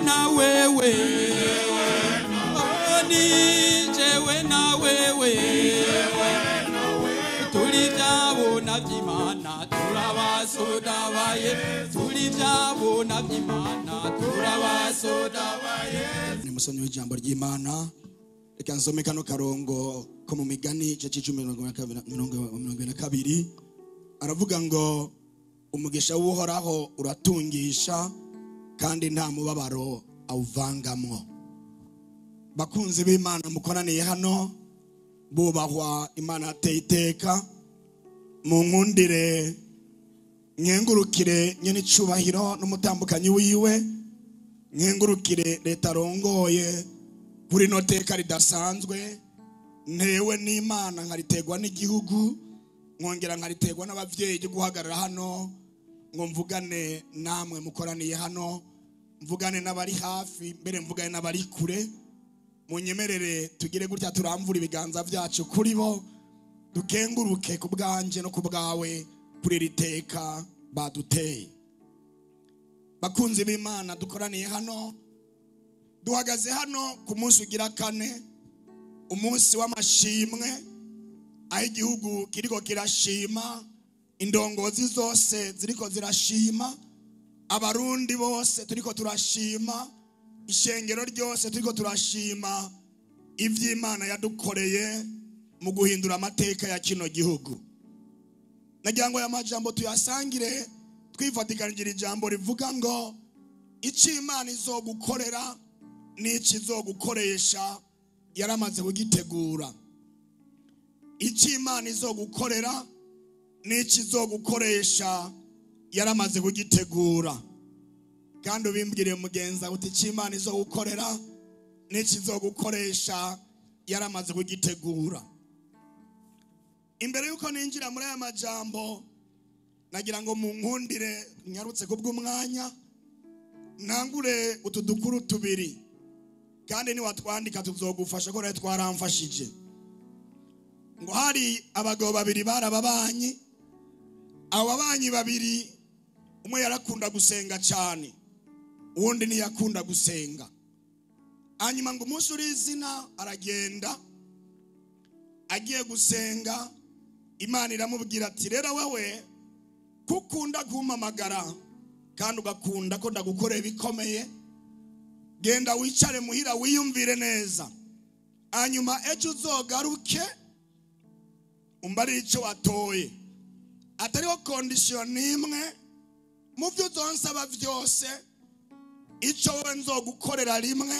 na wewe, oh, ni jewe na wewe, turi byabona by'Imana turabasodabaye, turi byabona by'Imana turabasodabaye. Ni musomyi w'ijambo ry'Imana, reka nsome kano karongo ko mu Migani igice c'icumi 22, aravuga ngo umugisha w'Uhoraho uratungisha kandi nta mubabaro awuvangamwo. Bakunzi b'Imana mukoraniye hano, bubahwa Imana yateye iteka, munkundire nkengurukire nyene icubahiro n'umutambukanyi wiwe, nkengurukire leta arongoye kuri ino teka ridasanzwe ntewe n'Imana nkaritegwa n'igihugu, nkongera nkaritegwa n'abavyeyi ryo guhagarara hano ngo mvugane namwe mukoraniye hano, mvugane n'abari hafi, mbere mvugane n'abari kure. Munyemerere tugire gutya turamvura ibiganza vyacu kuri bo, dukenguruke ku bwanje no ku bwawe kuri iri teka baduteye. Bakunzi b'Imana dukoraniye hano, duhagaze hano ku munsi ugira kane, umunsi w'amashimwe, aho igihugu kiriko kirashima, indongozi zose ziriko zirashima, abarundi bose turiko turashima, ishengero ryose turiko turashima ivy'Imana yadukoreye mu guhindura amateka ya kino gihugu. Nagira ngo aya majambo tuyasangire twifatikanije ijambo rivuga ngo ico Imana izogukorera n'ico izogukoresha yaramaze kugitegura. Ico Imana izogukorera n'ico izogukoresha yaramaze kugitegura. Kandi ubimbwire mugenza uti ico Imana izogukorera n'ico izogukoresha yaramaze kugitegura. Imbere yuko ninjira muri aya majambo, nagira ngo munkundire nyarutse kubw'umwanya ntangure utu dukuru tubiri, kandi niwatwandika tuzogufasha ko rero twaramfashije. Ngo hari abagabo babiri barababanyi, abo babanyi babiri umwe yarakunda gusenga cyane, uwundi ntiyakunda gusenga. Hanyuma ngo umunsi uri izina aragenda agiye gusenga, Imana iramubwira ati rero wewe kukunda kumpamagara kandi ugakunda ko ndagukorera ibikomeye, genda wicare muhira wiyumvire neza, hanyuma ejo uzogaruke umbarire ico watoye. Atariho condition n'imwe mu byo uzonsaba vyose, ico wowe nzogukorera rimwe,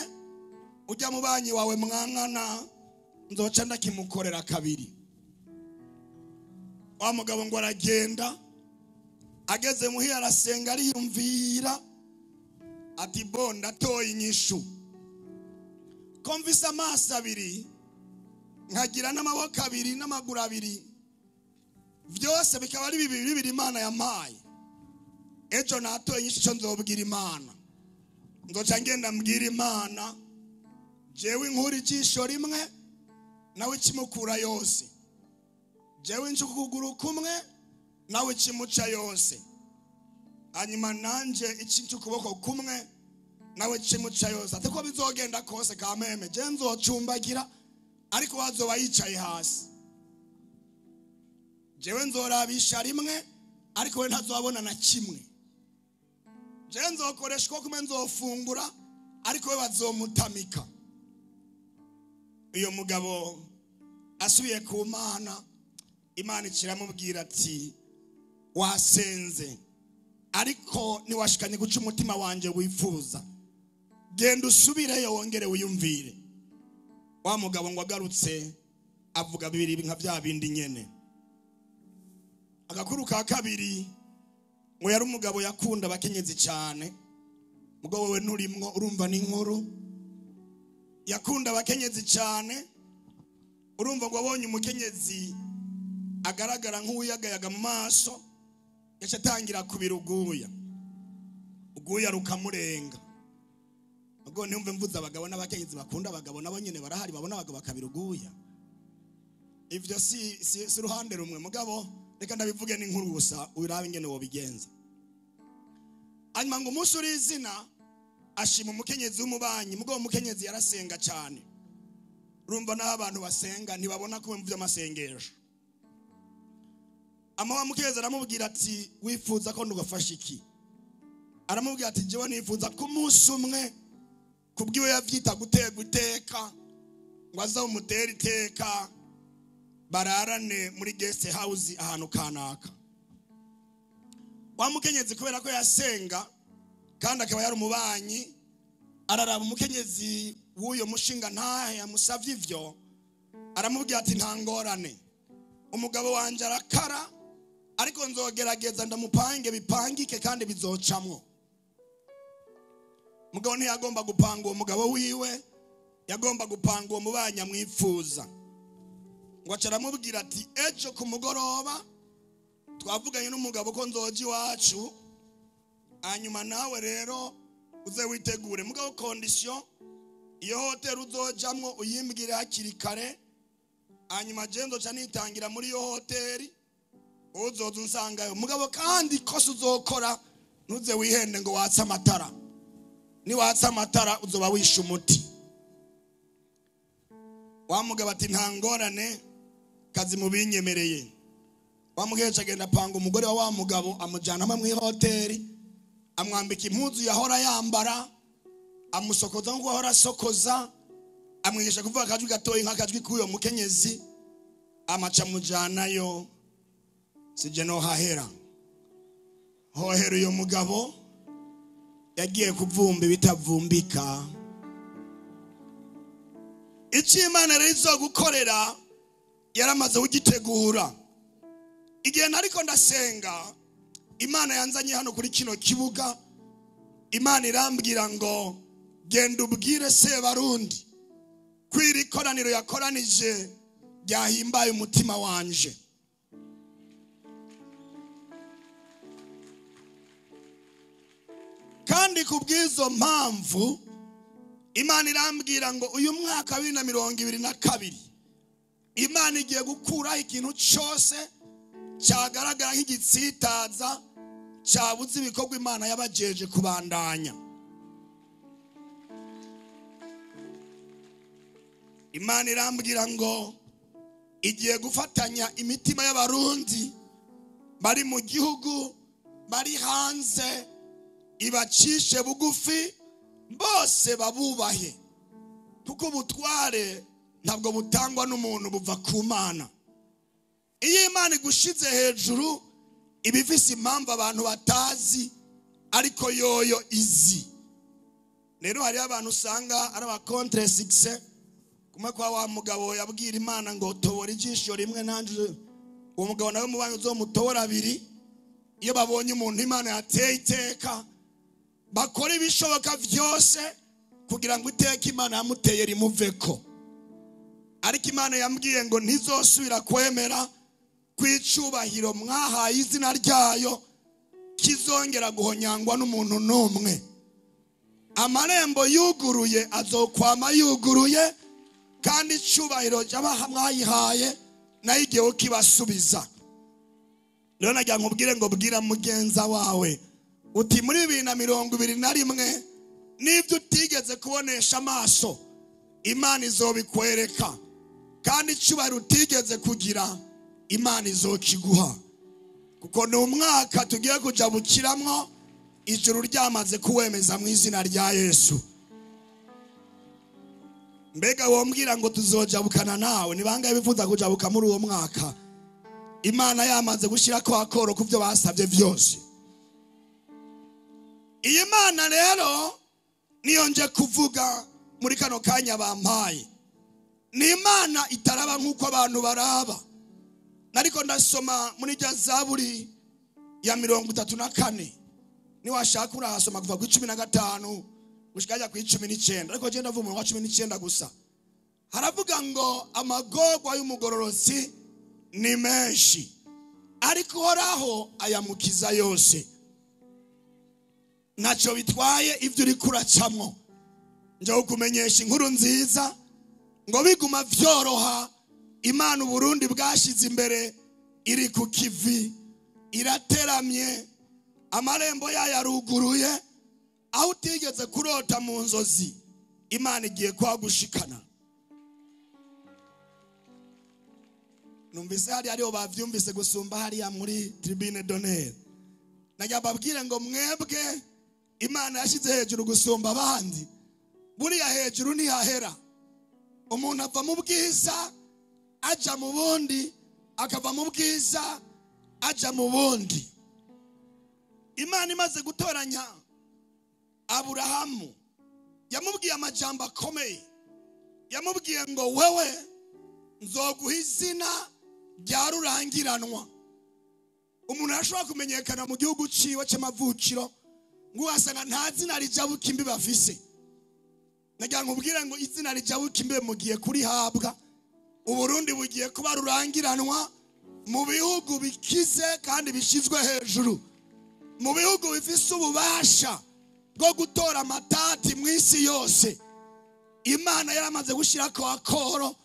ujya mu banyi wawe mwankana nzoca ndakimukorera kabiri. Wa mugabo ngo aragenda, ageze muhira arasenga ariyumvira ati bo ndatoye inyishu, ko mvise amaso abiri nkagira n'amaboko abiri n'amaguru abiri, vyose bikaba ari bibiri bibiri Imana yampaye, ejo natoye inyishu ico nzobwira Imana, nzoca ngenda mbwira Imana jewe inkura ijisho rimwe nawe ikimukura yose, jewe inca ukuguru kumwe nawe ikimuca yose, hanyuma nanje icinca ukuboko kumwe nawe ikimuca yose. Ati ko bizogenda kose kameme je nzocumbagira, ariko wazoba yicaye hasi, jewe nzorabisha rimwe ariko we ntazobona na kimwe, je nzokoresha ukuboko kumwe nzofungura ariko we bazomutamika. Uyo mugabo asubiye ku Mana, Imana ikiramubwira ati wasenze ariko ntiwashikanye guca umutima wanje wifuza, genda usubireyo wongere wiyumvire. Wa mugabo ngo agarutse avuga bibiri nka vya bindi nyene. Agakuru ka kabiri, ngo yari umugabo yakunda abakenyezi cyane, mugabo wewe nturimwo urumva n'inkuru. Yakunda abakenyezi cyane, urumva ngo abonye umukenyezi agaragara nk'uwuyagayaga mu maso, yaca atangira kubira uguya, uguya rukamurenga. Ubwo niyumve mvuze abagabo n'abakenyezi bakunda abagabo nabo nyene barahari, babona abagabo bakabira uguya. Ivyo si ruhande rumwe, mugabo reka ndabivuge n'inkuru gusa urabe ingene wobigenza. Hanyuma ngo umunsi uri izina Ashima umukenyezi w'umubanyi. Mugabo umukenyezi yarasenga cyane. Urumva naho abantu basenga ntibabona ko mvye amasengesho. Ama mukenyezi aramubwira ati wifuza ko ndugafasha iki? Aramubwira ati jewe nifuza ko umunsi umwe kubwiwe yavyita gutega iteka ngo aze umutere iteka bararane muri guest house ahantu kanaka. Wa mukenyezi kubera ko yasenga kandi akaba yari umubanyi, araraba umukenyezi w'uyo mushinga ntahe yamusavye ivyo, aramubwira ati nta ngorane, umugabo wanje arakara ariko nzogerageza ndamupange bipangike kandi bizocamwo. Mugabo ntiyagomba gupanga uwo mugabo wiwe, yagomba gupanga uwo mubanyi amwifuza. Ngo aca aramubwira ati ejo ku mugoroba twavuganye n'umugabo ko nzoja iwacu, hanyuma nawe rero uze witegure. Mugabo condition, iyo hotel uzojamwo uyimbwire hakiri kare, hanyuma je nzoca nitangira muri iyo hoteli uzoza unsangayo. Mugabo kandi kosa uzokora ntuze wihende ngo watse amatara, niwatse amatara uzoba wishe umuti. Wa mugabo ati nta ngorane, kazi mubinyemereye. Wa mugabo agenda apanga umugore wa wa mugabo amujyana hamwe mu hoteli, amwambika impuzu yahora yambara, amusokoza nk'uko ahora asokoza, amwigisha kuvuga akajwi gatoyi nk'akajwi k'uyo mukenyezi, amaca amujyanayo. Sije no hahera hohera uyo mugabo yagiye kuvumba ibitavumbika. Icyo Imana rero izogukorera yaramaze kugitegura. Igihe nariko ndasenga, Imana yanzanye hano kuri kino kibuga, Imana irambwira ngo genda ubwire Sebarundi ko iri koraniro yakoranije ryahimbaye umutima wanje. Kandi kubw'izo mpamvu Imana irambwira ngo uyu mwaka wa 2022 Imana igiye gukuraho ikintu cyose cyagaragara nk'igitsitaza cyabuze ibikorwa Imana yabajeje kubandanya. Imana irambwira ngo igiye gufatanya imitima y'abarundi bari mu gihugu bari hanze, ibacishe bugufi bose babubahe, kuko ubutware ntabwo butangwa n'umuntu, buva ku Mana. Iyo Imana igushize hejuru ibifise impamvu abantu batazi ariko yoyo izi. Rero hari abantu usanga ari aba contre succès. Kumwe kwa wa mugabo yabwira Imana ngo tobora ijisho rimwe nanje, uwo mugabo nawe mubanyi uzomutobora abiri. Iyo babonye umuntu Imana yateye iteka, bakora ibishoboka vyose kugira ngo iteka Imana yamuteye rimuveko. Ariko Imana yambwiye ngo ntizosubira kwemera kwicubahiro mwahaye izina ryayo kizongera guhonyangwa n'umuntu n'umwe. Amarembo yuguruye azokwama yuguruye, kandi icubahiro mwayihaye nayo igihe kibasubiza. Rero nagira nkubwire ngo bwira mugenza wawe uti muri 2021 n'ibyo utigeze kubonesha amaso Imana izobikwereka, kandi icubahiro utigeze kugira Imana izokiguha, kuko ni umwaka tugiye kujabukiramwo ijuru ryamaze kuwemeza mu izina rya Yesu. Mbega wombwira ngo tuzojabukana nawe? Ni bangahe bifuza kujabuka muri uwo mwaka Imana yamaze gushyira ko akoro kuvyo basabye vyose? Iyi Mana rero niyo nje kuvuga muri kano kanya bampaye. Ni Imana itaraba nkuko abantu baraba. Nariko ndasoma muri rya Zaburi ya 34, niwashaka urahasoma kuva ku 15 gushika ku 19, ariko je ndavuga mu 19 gusa. Haravuga ngo amagorwa y'umugororotsi ni menshi, ariko Uhoraho ayamukiza yose. Ntacyo bitwaye ibyo uri kuracamwo, nje kukumenyesha inkuru nziza ngo biguma vyoroha. Imana Uburundi bwashize imbere iri ku kivi, irateramye, amarembo yayo aruguruye, Aho utigeze kurota mu nzozi, Imana igiye kuhagushikana. Numvise hari ariho bavyumvise gusumba hariya muri tribune d'honneur. Najya babwire ngo mwebwe Imana yashize hejuru gusumba abandi. Buriya hejuru ntihahera. Umuntu ava mu bwiza aja mu bundi, akava mu bwiza aja mu bundi. Imana imaze gutoranya Aburahamu, yamubwiye amajambo akomeye. Yamubwiye ngo wewe nzoguha izina rya rurangiranwa. Umuntu arashobora kumenyekana mu gihugu ciwe c'amavukiro, ngo ugasanga nta zina rijabuka imbibe afise. Nagira nkubwire ngo izina rijabuka imbibe mugiye kurihabwa. Uburundi bugiye kuba rurangiranwa mu bihugu bikize kandi bishizwe hejuru, mu bihugu bifise ububasha bwo gutora amatati mu isi yose. Imana yaramaze gushirako akoro,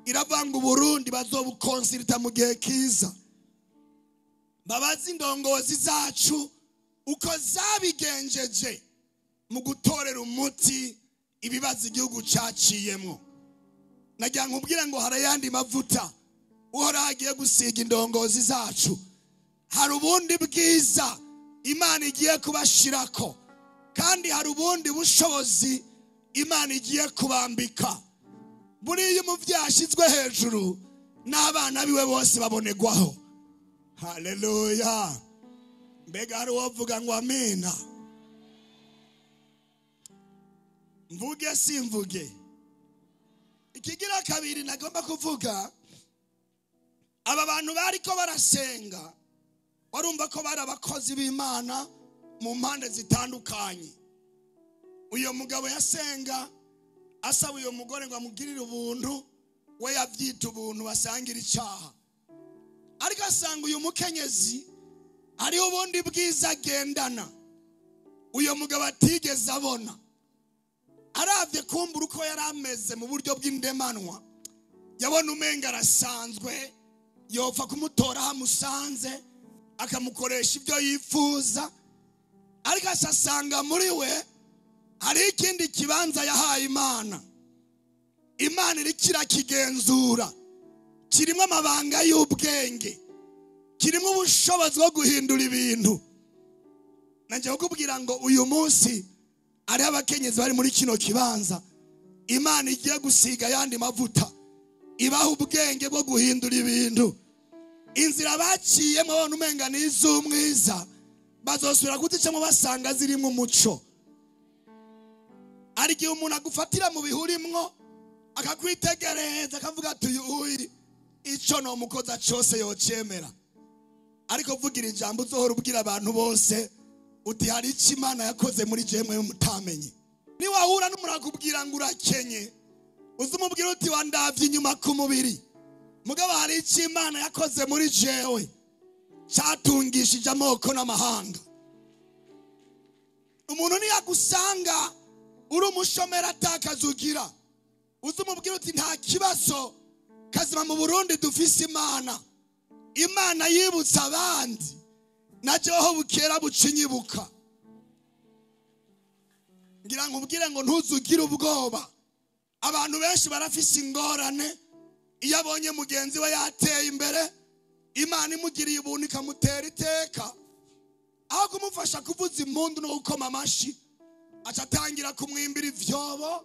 iravanga Uburundi bazobukonsirita mu gihe kiza. Babazi indongozi zacu uko zabigenjeje mu gutorera umuti ibibazo igihugu caciyemwo. Nagira nkubwire ngo hari ayandi mavuta Uhoraho agiye gusiga indongozi zacu. Hari ubundi bwiza Imana igiye kubashirako, kandi hari ubundi bushobozi Imana igiye kubambika. Buriya umuvyeyi ashizwe hejuru n'abana biwe bose babonegwaho. Haleluya! Mbega hari uwovuga ngo amina? Mvuge simvuge? Ikigira kabiri nagomba kuvuga, aba bantu bariko barasenga warumva ko bari abakozi b'Imana mu mpande zitandukanye. Uyo mugabo yasenga asaba uyo mugore ngo amugirire ubuntu, we yavyita ubuntu basangira icaha. Ariko asanga uyu mukenyezi hariho ubundi bwiza agendana uyo mugabo atigeze abona. Aravye kumbura uko yari ameze mu buryo bw'indemanwa, yabona umenga arasanzwe, yopfa kumutora aho amusanze akamukoresha ibyo yifuza. Ariko asasanga muri we hari ikindi kibanza yahaye Imana. Imana iriko irakigenzura, kirimo amabanga y'ubwenge, kirimo ubushobozi bwo guhindura ibintu. Nanje kukubwira ngo uyu munsi ari abakenyezi bari muri kino kibanza, Imana igiye gusiga ayandi mavuta, ibaha ubwenge bwo guhindura ibintu. Inzira baciyemo babona umenga ni iz'umwiza, bazosubira kuzicamo basanga zirimo umuco. Hari igihe umuntu agufatira mu bihurimwo akakwitegereza akavuga ati uyu uyu ico nomukoza cose yocemera. Ariko vugira ijambo uzohora ubwira abantu bose uti hari ico Imana yakoze muri jemwe mutamenye. Niwahura n'umuntu akubwira ngo urakenye, uzumubwira uti wandavye inyuma ku mubiri, mugabo hari ico Imana yakoze muri jewe catungishije amoko n'amahanga. Umuntu niyagusanga uri umushomeri atakazugira, uzumubwira uti nta kibazo kazima mu Burundi dufise Imana. Imana yibutsa abandi, najeho bukera bucinyibuka. Ngira nkubwire ngo ntuzugire ubwoba. Abantu benshi barafise ingorane, iyo abonye mugenzi we yateye imbere, Imana imugiriye ubuntu ikamutera iteka, aho kumufasha kuvuza impundu no gukoma amashi, aca atangira kumwimbira ivyobo,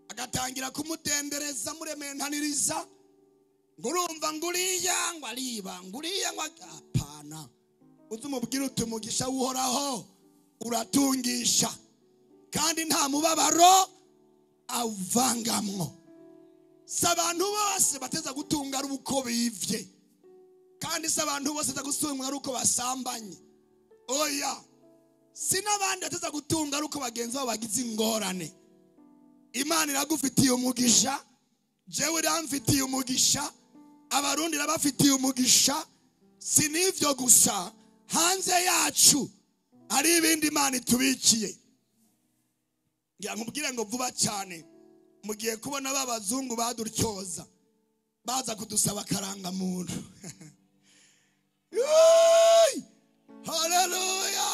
agatangira kumudendereza murementaniriza, ngo urumva nguriya ngo ariba, nguriya ngo apana. Uzumubwira uti umugisha w'Uhoraho uratungisha, kandi nta mubabaro awuvangamwo. Si abantu bose bateza gutunga ari uko bivye, kandi si abantu bose bateza gutunga ari uko basambanye. Oya, si n'abandi bateza gutunga ari uko bagenzi babo bagize ingorane. Imana iragufitiye umugisha, jewe iramfitiye umugisha, Abarundi irabafitiye umugisha. Si n'ivyo gusa, hanze yacu hari ibindi Imana itubikiye. Ngira nkubwire ngo vuba cyane mugiye kubona babazungu baduryoza baza kudusaba karangamuntu. Haleluya!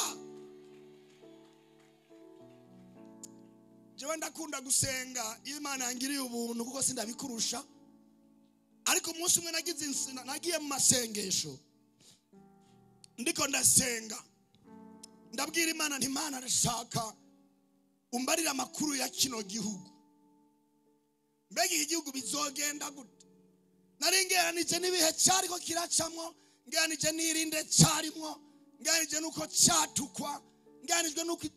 Jewe ndakunda gusenga iyo Imana yangiriye ubuntu kuko sindabikurusha. Ariko umunsi umwe nagiye mu masengesho, ndiko ndasenga, ndabwira Imana nti Imana ndashaka umbarira amakuru ya kino gihugu. Mbega iki gihugu bizogenda gute? Nari ngeranije n'ibihe cyariko kiracamwo, ngeranije n'irinde cyarimwo, ngeranije nuko cyatukwa, ngeranijwe nuko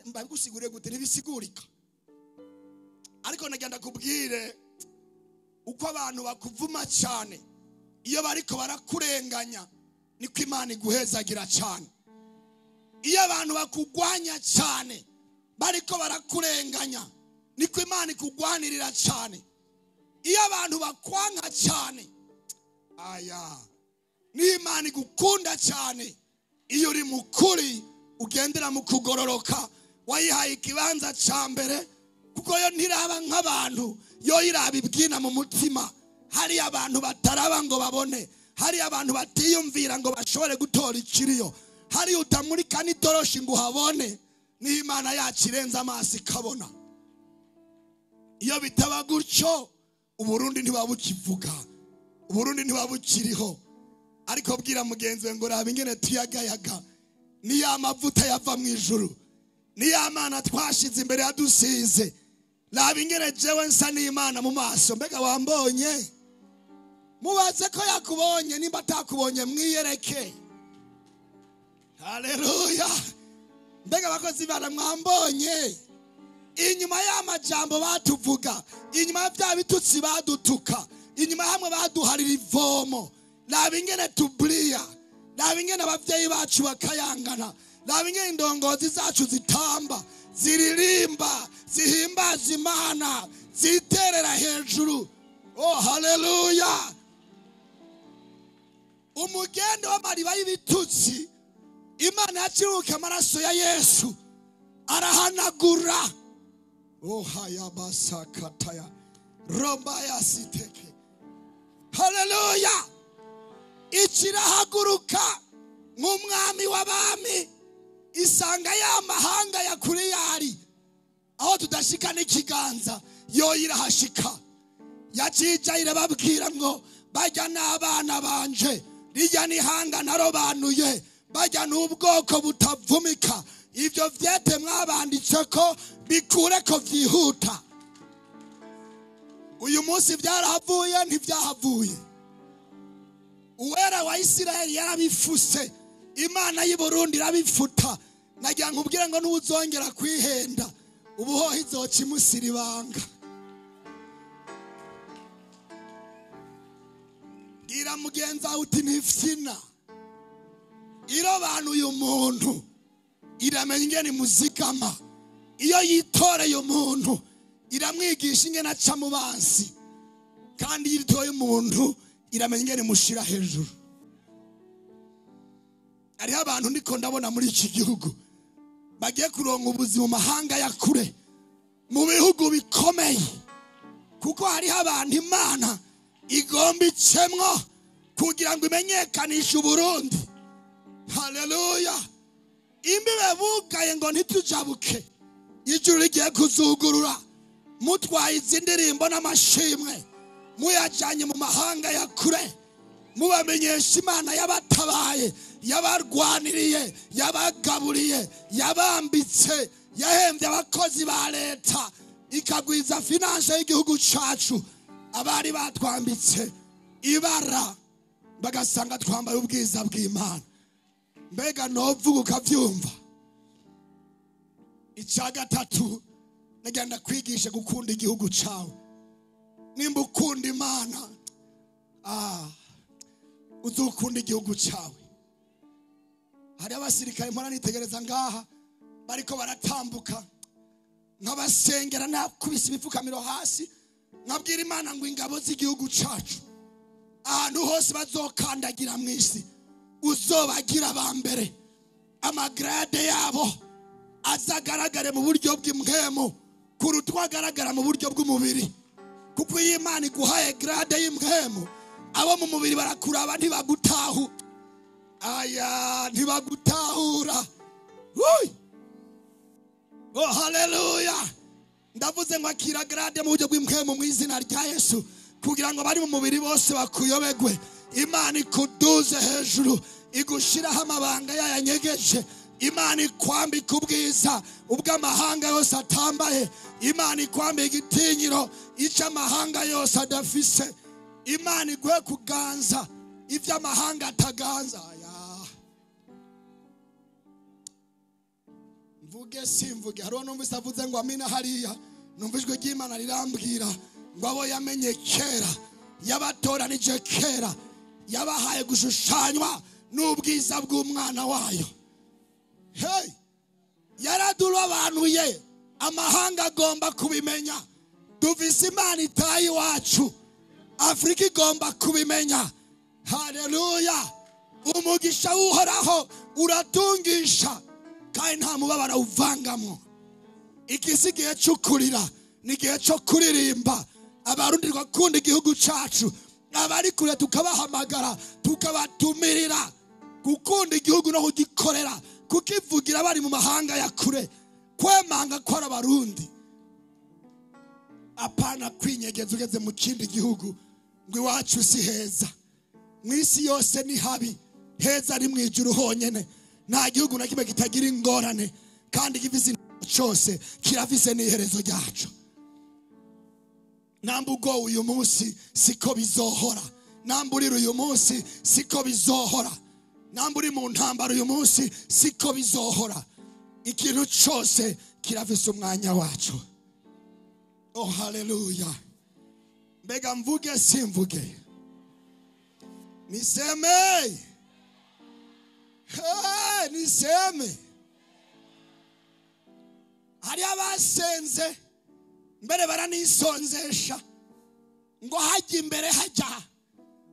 mbabigusiguriye gute ntibisigurika. Ariko nagenda kubwire uko abantu bakuvuma cyane iyo bariko barakurenganya niko Imana iguhezagira cyane. Iyo abantu bakugwanya cyane bariko barakurenganya niko Imana ikugwanirira cyane. Iyo abantu bakwanka cyane, aya ni Imana igukunda cyane. Iyo uri mukuri ugendera mu kugororoka, wayihaye ikibanza ca mbere, kuko yo ntiraba nk'abantu, yo iraba ibwina mu mutima. Hari abantu bataraba ngo babone, hari abantu batiyumvira ngo bashobore gutora ikiriyo, hari utamurika n'itoroshi ngo uhabone, ni Imana yacu irenze amaso ikabona. Iyo bitaba gutyo Uburundi ntibabukivuga, Uburundi ntibabukiriho. Ariko bwira mugenzi we ngo raba ingene tuyagayaga, ni ya mavuta yava mu ijuru, ni ya Mana twashize imbere yadusize. Raba ingene jewe nsa n'Imana mu maso, mbega wambonye? Mubaze ko yakubonye, nimba atakubonye mwiyereke. Haleluya! Mbega abakozi bana mwambonye? Inyuma y'amajambo batuvuga, inyuma ya bya bitutsi badutuka, inyuma hamwe baduharira ivomo, raba ingene tubliya, raba ingene abavyeyi bacu bakayangana, raba ingene indongozi zacu zitamba, ziririmba, zihimbaza Imana, ziterera hejuru. Oh haleluya! Umugendo w'amariba y'ibitutsi, Imana yaciruka amaraso ya Yesu arahanagura. Oh hayabasakataya rombaya siteke. Haleluya! Ikirahaguruka nk'umwami w'abami, isanga ya mahanga ya kure yari aho tudashika n'ikiganza, yo irahashika. Yacija irababwira ngo bajya n'abana banje, rijya n'ihanga narobanuye, bajya n'ubwoko butavumika, ivyo vyete mwabanditse ko bikure ko vyihuta. Uyu munsi byarahavuye ntivyahavuye. Uwera wa Isirayeli yarabifuse, Imana y'i Burundi irabifuta. Nagira nkubwire ngo ntuzongera kwihenda, ubuhoho izoca imusira ibanga. Bwira mugenzi wawe uti ntifyina. Irobanuye umuntu iramenya ingene imuzigama. Iyo yitoreye umuntu iramwigisha ingene aca mu bansi, kandi iyo itoye umuntu iramenya ingene imushira hejuru. Hariho abantu ndiko ndabona muri iki gihugu bagiye kuronka ubuzima mu mahanga ya kure, mu bihugu bikomeye, kuko hariho abantu Imana igomba icemwo kugira ngo imenyekanishe Uburundi. Haleluya! Imbibe bugaye ngo ntitujabuke, ijuru rigiye kuzugurura. Mutwaye izi ndirimbo n'amashimwe, muyajanye mu mahanga ya kure, mubamenyesha Imana yabatabaye, yabarwaniriye, yabagaburiye, yabambitse, yahembye abakozi ba leta, ikagwiza finance y'igihugu cacu. Abari batwambitse ibara bagasanga twambaye ubwiza bw'Imana. Mbega novuga ukavyumva. Icya gatatu, nagenda kwigisha gukunda igihugu cawe. Nimba ukunda Imana, uzukunda igihugu cawe. Hari abasirikare mpora nitegereza ngaha bariko baratambuka, nkabasengera nakubise ibipfukamiro hasi, nkabwira Imana ngo ingabo z'igihugu cacu ahantu hose bazokandagira mw'isi uzobagira aba mbere, amagrade yabo azagaragare mu buryo bw'impwemu kuruta agaragara mu buryo bw'umubiri. Kuko iyo Imana iguhaye grade y'impwemu, abo mu mubiri barakuraba ntibagutahu, aya ntibagutahura. Oh haleluya! Ndavuze ngo akira grade mu buryo bw'impwemu mu izina rya Yesu, kugira ngo bari mu mubiri bose bakuyobegwe. Imana ikuduze hejuru, igushiraho amabanga yayanyegeje. Imana ikwambika ubwiza ubw'amahanga yose atambaye. Imana ikwambika igitinyiro icyo amahanga yose adafise. Imana iguhe kuganza ibyo amahanga ataganza. Mvuge simvuge, hariho numvise avuze ngo amina hariya, numva ijwi ry'Imana rirambwira ngo abo yamenye kera, yabatoranije kera, yabahaye gushushanywa n'ubwiza bw'umwana wayo. Hey, yaradurobanuye, amahanga agomba kubimenya. Duvise Imana itaye iwacu, Afrika igomba kubimenya. Haleluya! Umugisha w'Uhoraho uratungisha, kandi nta mubabaro uvangamo. Iki si igihe cyo kurira, ni igihe cyo kuririmba. Abarundi twakunda igihugu cacu, abari kure tukabahamagara, tukabatumirira gukunda igihugu no kugikorera, kukivugira bari mu mahanga ya kure, kwemanga ko ari abarundi. Apana kwinyegeza ugeze mu kindi gihugu ngo iwacu si heza. Mu isi yose ni habi, heza ari mu ijuru honyene. Nta gihugu na kimwe kitagira ingorane, kandi gifise cyose kirafise n'iherezo ryaco. Namba ugowe uyu munsi siko bizohora, namba urira uyu munsi siko bizohora, namba uri mu ntambara uyu munsi siko bizohora. Ikintu cyose kirafise umwanya waco. Oh haleluya! Mbega mvuge simvuge, niseme? Hey, niseme. Hari abasenze mbere baranisonzesha ngo hajya imbere hajya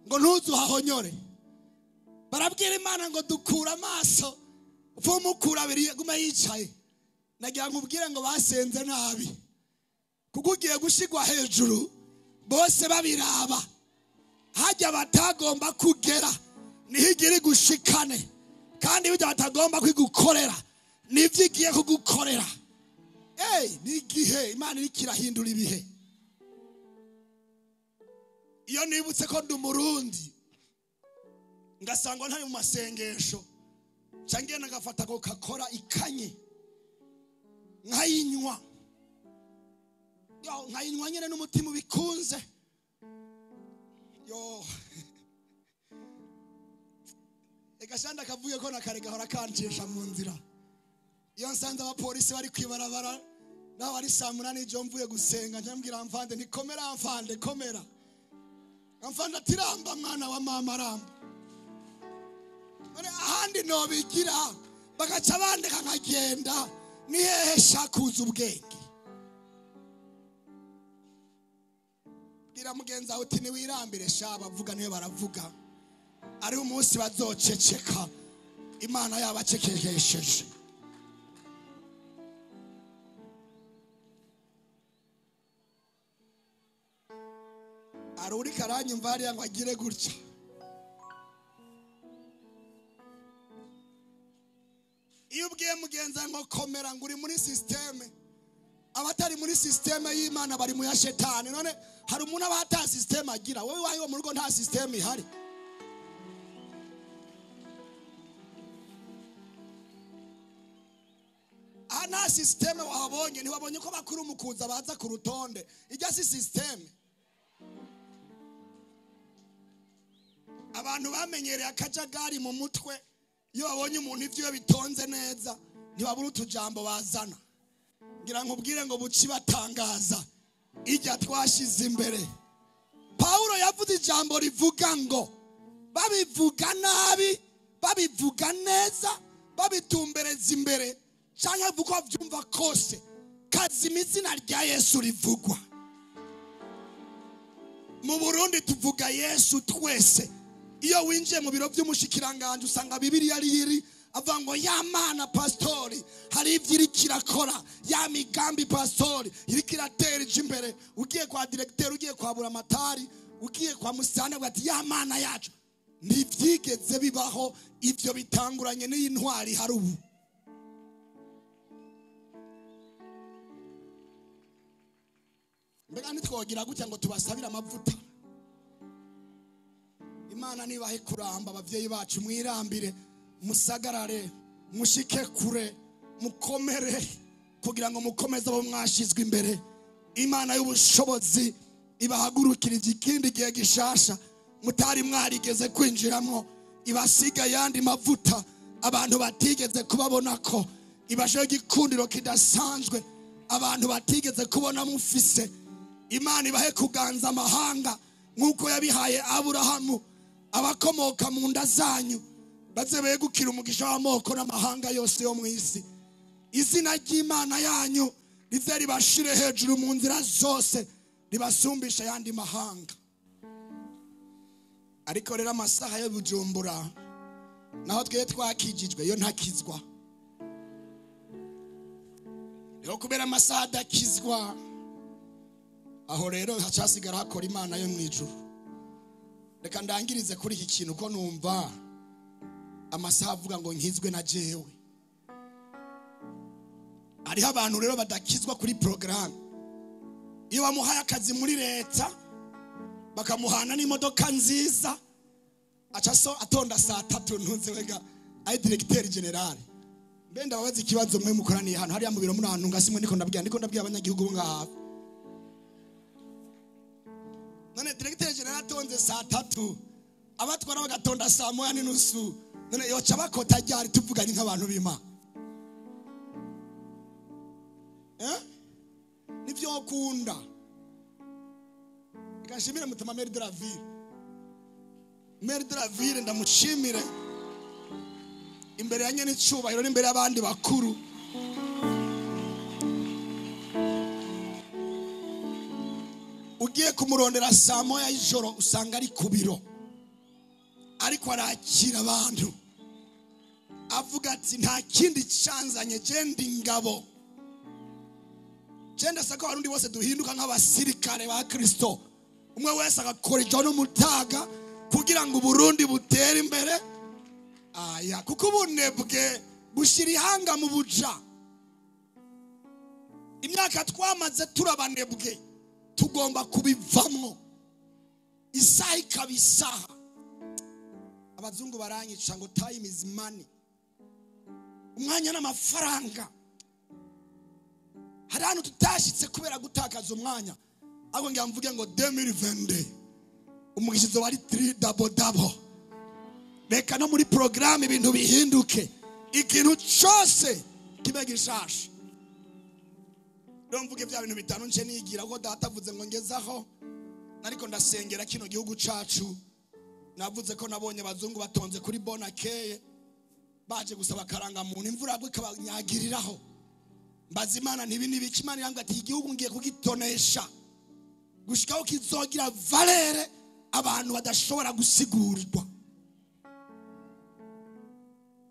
ngo ntuzuhahonyore. Barabwira Imana ngo dukura amaso, upfumukura abiri guma yicaye. Nagira nkubwire ngo basenze nabi, kuko ugiye gushigwa hejuru bose babiraba. Hajya batagomba kugera niho igira gushikane, kandi ibyo batagomba kwigukorera nivyo igiye kugukorera. Hey, ni igihe Imana iriko irahindura ibihe. Iyo nibutse ko ndi umurundi ngasangwa ntari mu masengesho, cange nagafata Coca-Cola ikanye nkayinywa, yo nkayinywa nyene n'umutima ubikunze. Yo egashanda kavuye ko nakare gahora kancisha mu nzira. Iyo nsanze abapolisi bari kwibarabara naho ari saa 8 jo mvuye gusenga, njambwira mfande nti komera mfande, komera mfande, atiramba mwana wa mama aramba. None ahandi no bigira bagaca bandeka nkagenda, ni hehe shakuza ubwenge? Bwira mugenzi wawe uti niwirambire sha, bavuga niyo baravuga, ari umunsi bazoceceka Imana yabacekesheje. Aruri karanyumva hariya ngo agire gutya. Iyo ubwiye mugenzi ngo komera ngo uri muri systeme, abatari muri systeme y'Imana bari mu ya shetani. None hari umuntu aba ata systeme agira? Wowe wayo mu rugo nta systeme ihari. Aha nta systeme wahabonye, ntiwabonye ko bakuru mukuza baza ku rutonde. Ijya si systeme. Abantu bamenyereye akajagari mu mutwe, iyo babonye umuntu ivyo bitonze neza ntibabura utujambo bazana. Ngira nkubwire ngo buci batangaza ijya twashize imbere. Paulo yavuze ijambo rivuga ngo babivuga nabi, babivuga neza, babitumbereza imbere, canke avuga vyumva kose, kazima izina rya Yesu rivugwa. Mu Burundi tuvuga Yesu twese. Iyo winjiye mu biro by'umushikiranganje usanga Bibiliya ari iri avuga ngo ya mana pastori hari ivyo iriko irakora, ya migambi pastori iriko iratera ije imbere. Ugiye kwa directeur, ugiye kwa Buramatari, ugiye kwa Musana, avuga ati ya mana yacu. Ntivyigeze bibaho ivyo bitanguranye n'iyi ntwari hari ubu. Mbega ntitwogira gutya ngo tubasabire amavuta. Imana nibahe kuramba abavyeyi bacu, mwirambire, musagarare, mushike kure, mukomere kugira ngo mukomeze abo mwashizwe imbere. Imana y'ubushobozi ibahagurukirije ikindi gihe gishasha mutari mwarigeze kwinjiramo, ibasiga yandi mavuta abantu batigeze kubabona ko ibashe igikundiro kidasanzwe abantu batigeze kubona mufise. Imana ibahe kuganza amahanga nk'uko yabihaye Aburahamu. Abakomoka mu nda zanyu baze begukira umugisha w'amoko n'amahanga yose yo mu isi. Izina ry'Imana yanyu rize ribashire hejuru mu nzira zose, ribasumbisha yandi mahanga. Ariko rero amasaha yo Bujumbura naho twe twakijijwe yo ntakizwa. Rero kubera amasaha adakizwa, aho rero hacasigara hakora Imana yo mu ijuru. Reka ndangirize kuri iki kintu ko numva amasaha avuga ngo nkizwe na jewe. Hariho abantu rero badakizwa kuri programme. Iyo bamuhaye akazi muri leta bakamuhana n'imodoka nziza, aca so atonda saa tatu ntunze wega ari directeur general. Mbe ndababaza ikibazo mwe mukoraniye hano hariya mu biro muri ahantu ngasimwe, niko ndabwira abanyagihugu bo ngaha. None directeur general atonze saa tatu, abatwara bagatonda saa 1:30, none yoca bakota ryari tuvuganye nk'abantu b'Imana? Nivyo ukunda. Reka nshimire mutama Maire de la Ville. Maire de la Ville ndamushimire imbere ya nyene icubahiro n'imbere y'abandi bakuru. Ugiye kumurondera saa 1 y'ijoro usanga ari ku biro, ariko arakira abantu avuga ati nta kindi canzanye je ndi ingabo. Je ndasaka abarundi bose duhinduka nk'abasirikare ba Kristo, umwe wese agakora ijo n'umutaga kugira ngo Uburundi butere imbere. Aya, kuko ubunebwe bushira ihanga mu buja. Imyaka twamaze turabanebwe tugomba kubivamwo, isaha ikaba isaha. Abazungu baranyica ngo time is money, umwanya n'amafaranga. Hari ahantu tutashitse kubera gutakaza umwanya. Ahubwo ngira mvuge ngo 2022 umugishizo wari 3 double. Reka no muri programme ibintu bihinduke, ikintu cyose kibe gishasha. Rero mvuge bya bintu bitanu nce nigira ko data avuze ngo ngezaho. Ariko ndasengera kino gihugu cacu. Navuze ko nabonye abazungu batonze kuri Bonakeye baje gusaba karanga muntu, imvura yagwa ikabanyagiriraho. Mbaza Imana ntibi nibiki, Imana irambwira ati igihugu ngiye kugitonesha gushikaho kizogira valeur abantu badashobora gusigurwa.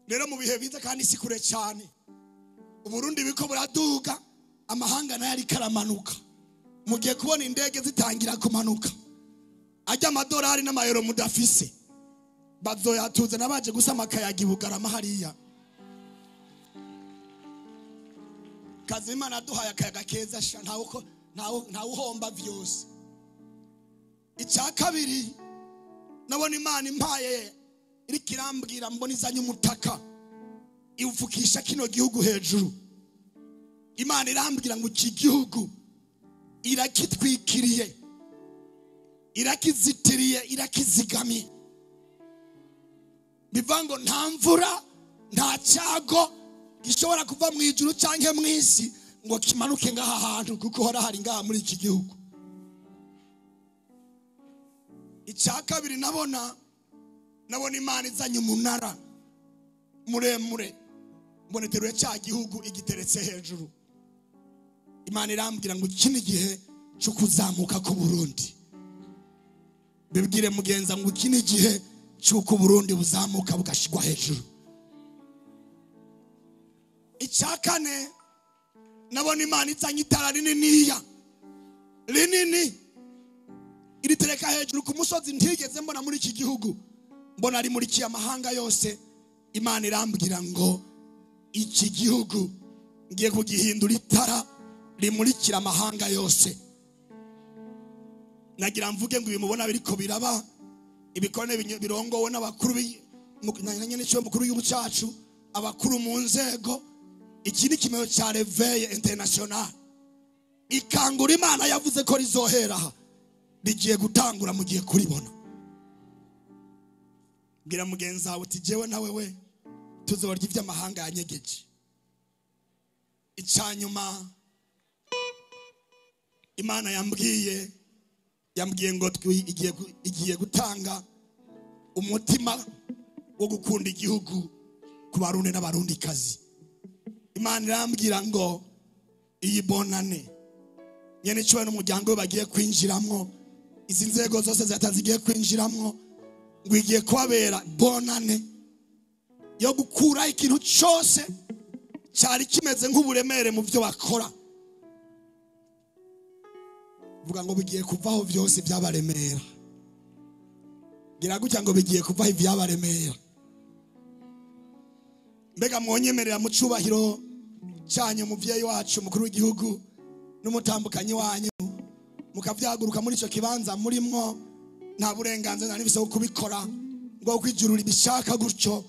Rero mu bihe biza kandi si kure cyane, Uburundi biko buraduga, amahanga nayo ariko aramanuka. Mugiye kubona indege zitangira kumanuka, ajya amadolari n'amayero mudafise bazoyatuza nabaje gusama akayaga i Bugarama hariya. Kazi Imana aduhaye akayaga keza sha, ntawe uhomba vyose. Icya kabiri, nabona Imana impaye iriko irambwira, mbona izanye umutaka iwupfukisha kino gihugu hejuru. Imana irambwira ngo iki gihugu irakitwikiriye, irakizitiriye, irakizigamiye. Bivuga ngo nta mvura, nta cyago gishobora kuva mu ijuru canke mu isi ngo kimanuke ngaha hantu, kuko hora hari ngaha muri iki gihugu. Icya kabiri, nabona Imana izanye umunara muremure, mbona iteruye cya gihugu igiteretse hejuru. Imana irambwira ngo iki ni igihe cyo kuzamuka ku Burundi. Bibwire mugenza ngo iki ni igihe cy'uko Burundi buzamuka bugashigwa hejuru. Icya kane, nabona Imana izanye itara rininiya rinini iritereka hejuru ku musozi ntigeze mbona muri iki gihugu, mbona rimurikiye amahanga yose. Imana irambwira ngo iki gihugu ngiye kugihindura itara rimurikira amahanga yose. Nagira mvuge ngo ibimubona biriko biraba, ibikorane birongowe n'abakuru n'icyo mukuru w'igihugu cyacu, abakuru mu nzego. Iki ni kimero cya Réveil International. Ikangura Imana yavuze ko rizohera aha, rigiye gutangura, mugiye kuribona. Bwira mugenzi wawe uti jewe nawe we tuzorya iby'amahanga yanyegeje. Icyanyuma Imana yambwiye ngo igiye gutanga umutima wo gukunda igihugu ku Barundi n'Abarundikazi. Imana irambwira ngo iyi bonane nyene cyo n'umuryango we bagiye kwinjiramwo, izi nzego zose zatazigiye kwinjiramwo, ngo igiye kubabera bonane yo gukura ikintu cyose cyari kimeze nk'uburemere mu byo bakora. Vuga ngo bigiye kuvaho byose byabaremera. Gira gutya ngo bigiye kuvaho ibyabaremera. Mbega mwonyemerera mu cubahiro cyanyu muvyeyi wacu mukuru w'igihugu n'umutambukanyi wanyu, mukavyaguruka muri ico kibanza murimwo, nta burenganzira nta n'ibisabwa kubikora, ngo kwijurura ibishaka gutyo,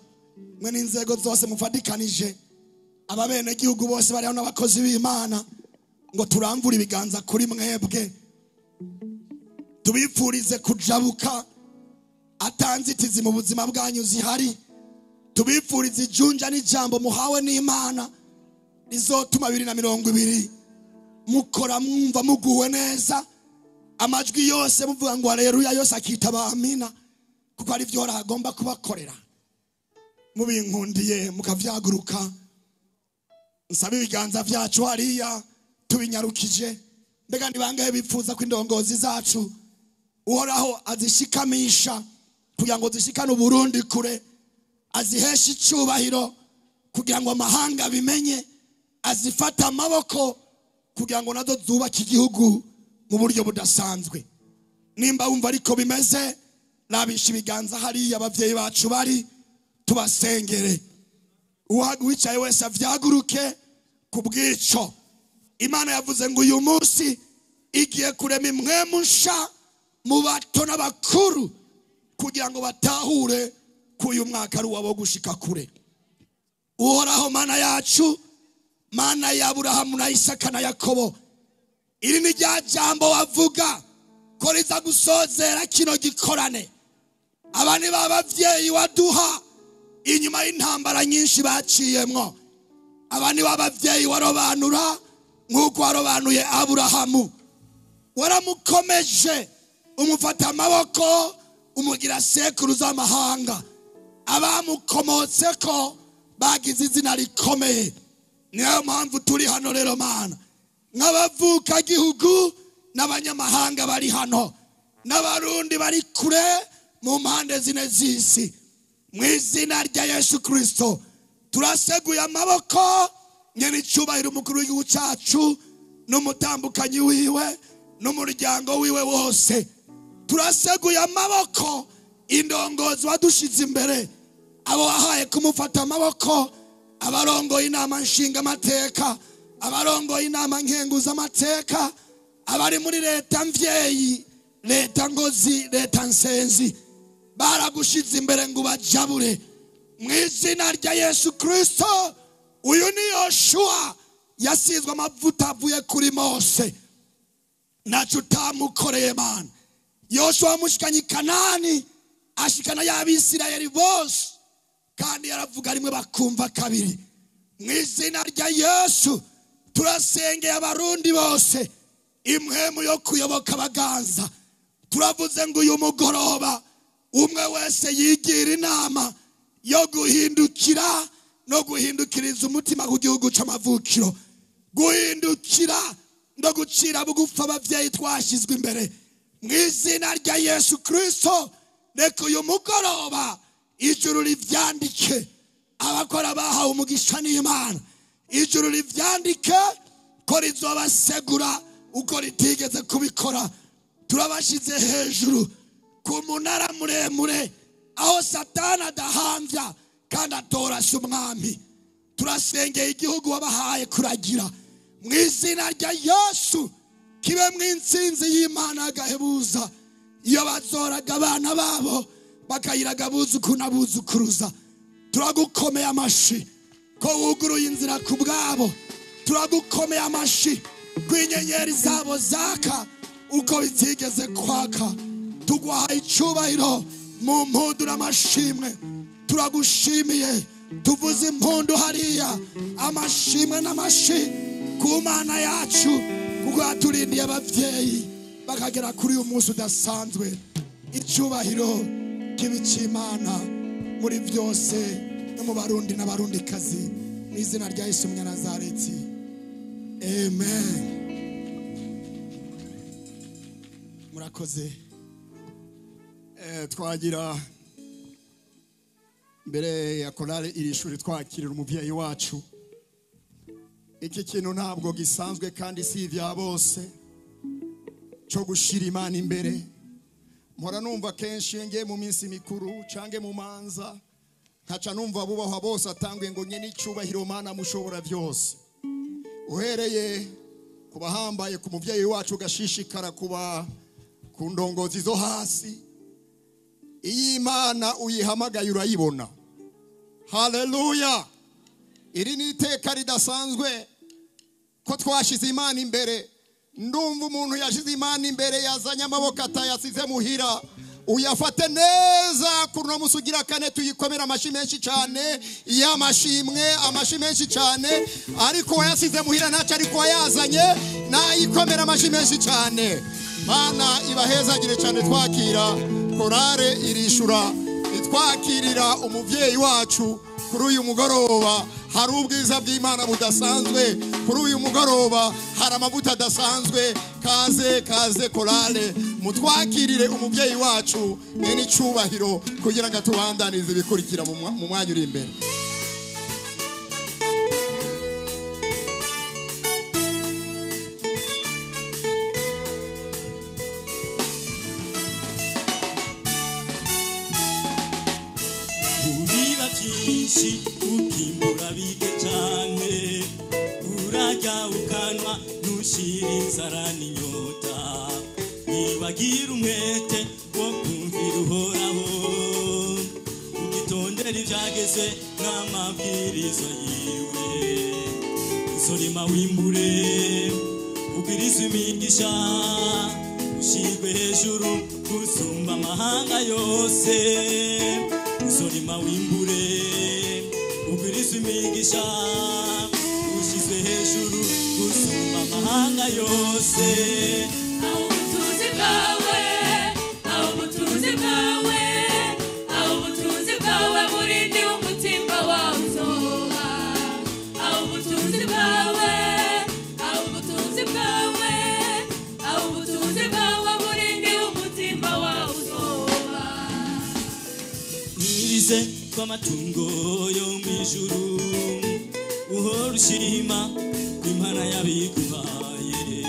mwe n'inzego zose mufatikanije, ababene gihugu bose bari hano n'abakozi b'Imana, ngo turamvure ibiganza kuri mwebwe, tubipfurize kujabuka atanzitizi mu buzima bwanyu zihari, tubipfurize ijunja n'ijambo muhawe n'Imana rizotuma 2020 mukora mwumva muguwe neza, amajwi yose muvuga ngo haleluya yose akitaba amina, kuko ari byo agomba kubakorera. Mubinkundiye mukavyaguruka, nsaba ibiganza vyacu hariya tubinyarukije. Mbega ni bangahe bipfuza ko indongozi zacu Uhoraho azishikamisha kugira ngo zishikane Uburundi kure, aziheshe icubahiro kugira ngo amahanga bimenye, azifata amaboko kugira ngo nazo zubake igihugu mu buryo budasanzwe. Nimba wumva ariko bimeze, rabisha ibiganza hariya abavyeyi bacu bari, tubasengere. Uwicaye wese avyaguruke ku bw'ico. Imana yavuze ngo uyu munsi igiye kurema imwemu nsha mu bato n'abakuru kugira ngo batahure ko uyu mwaka ari uwabo gushika kure. Uhoraho Mana yacu, Mana ya Aburahamu na Isaka na Yakobo, iri ni rya jambo wavuga ko riza gusozera kino gikorane. Aba ni ba bavyeyi waduha inyuma y'intambara nyinshi baciyemwo. Aba ni ba bavyeyi warobanura nk'uko warobanuye Aburahamu, waramukomeje umufata amaboko umugira sekuruza w'amahanga. Abamukomotseko bagize izina rikomeye. Niyo mpamvu turi hano rero Mana, nk'abavuka gihugu n'abanyamahanga bari hano n'abarundi bari kure mu mpande zine z'isi, mu izina rya Yesu Kristo turaseguye amaboko nyene icubahiro umukuru w'igihugu cacu n'umutambukanyi wiwe n'umuryango wiwe wose. Turaseguye amaboko indongozi wadushize imbere, abo wahaye kumufata amaboko, abarongoye inama nshinga amateka, abarongoye inama nkenguza amateka, abari muri leta mvyeyi, leta ngozi, leta nsenzi, baragushize imbere ngo ubajabure. Mu izina rya Yesu Kristo, uyu ni Yoshua yasizwe amavuta avuye kuri Mose, naco utamukoreye Mana. Yoshua amushikanye i Kanani, ashikana y'Abisirayeli bose, kandi yaravuga rimwe bakumva kabiri. Mu izina rya Yesu turasengeye Abarundi bose imwemu yo kuyoboka abaganza. Turavuze ngo uyu mugoroba umwe wese yigira inama yo guhindukira no guhindukiriza umutima ku gihugu c'amavukiro, guhindukira no gucira bugufi abavyeyi twashizwe imbere. Mu izina rya Yesu Kristo, reka uyu mugoroba ijuru rivyandike abakora bahawe umugisha n'Imana. Ijuru rivyandike ko rizobasegura uko ritigeze kubikora. Turabashize hejuru ku munara muremure aho Satani adahamvya kandi atorashe umwami. Turasengeye igihugu wabahaye kuragira. Mu izina rya Yesu, Kibemwe intsinzi y'Imana agahebuza. Iyo bazoraga abana babo bakayiraga abuzuku n'abuzukuruza. Turagukomeye amashi ko wuguruye inzira ku bwabo. Turagukomeye amashi ko inyenyeri zabo zaka uko bitigeze kwaka. Tuguhaye icubahiro mu mpundu n'amashimwe. Turagushimiye, tuvuze impundu hariya, amashimwe n'amashi ku Mana yacu, kuko yaturindiye abavyeyi bakagera kuri uyu munsi udasanzwe. Icubahiro kibe ic'Imana muri byose no mu Barundi n'Abarundikazi, mu izina rya Yesu Umunyanazareti, amen. Murakoze. Twagira mbere ya korale iri shuri twakirira umuvyeyi wacu. Iki kintu ntabwo gisanzwe kandi si ivya bose cyo gushira Imana imbere. Mpora numva kenshi ngiye mu minsi mikuru cange mu manza, nkaca numva bubahwa bose atanguye ngo nye n'icubahiro Mana mushobora byose. Uhereye kubahambaye ku muvyeyi wacu gashishikara kuba ku ndongozi zo hasi. Iyi Imana uyihamagaye urayibona. Haleluya. Iri ni iteka ridasanzwe ko twashize Imana imbere. Ndumva umuntu yashize Imana imbere yazanye amaboko atayasize muhira. Uyafate neza kuno musugira kane tuyikomera amashi menshi cyane, y'amashimwe amashi menshi cyane, ariko wayasize muhira ntaco ariko wayazanye nayikomera amashi menshi cyane. Mana ibahezagire cyane. Twakira korale irishura itwakirira umuvyeyi wacu kuri uyu mugoroba. Hari ubwiza bw'Imana budasanzwe kuri uyu mugoroba, hari amavuta adasanzwe. Kaze kaze korale mutwakirire umuvyeyi wacu nyene icubahiro kugira ngo atubandanize ibikurikira mu mwanya uri imbere. Ubiba byinshi ukimbura bike cyane, urarya ukanwa ntushira inzara n'inyota. Nibagira umwete wo kumvira Uhoraho, ugitondera ibyageze n'amabwiriza yiwe. Uzorima wimbure ugwirizwe imigisha, ushirwe hejuru gusumba amahanga yose. Uzorima wimbure ugwirizwe imigisha, ushizwe hejuru gusumba amahanga yose. Aho ubutunzi bwawe, aho ubutunzi bwawe, aho ubutunzi bwawe burindi umutima wawe uzoba. Aho ubutunzi bwawe, aho ubutunzi bwawe, aho ubutunzi bwawe burindi umutima wawe uzoba. Mwirize kw'amatungo yo mw'ijuru, uhora ushima Imana yabiguhaye.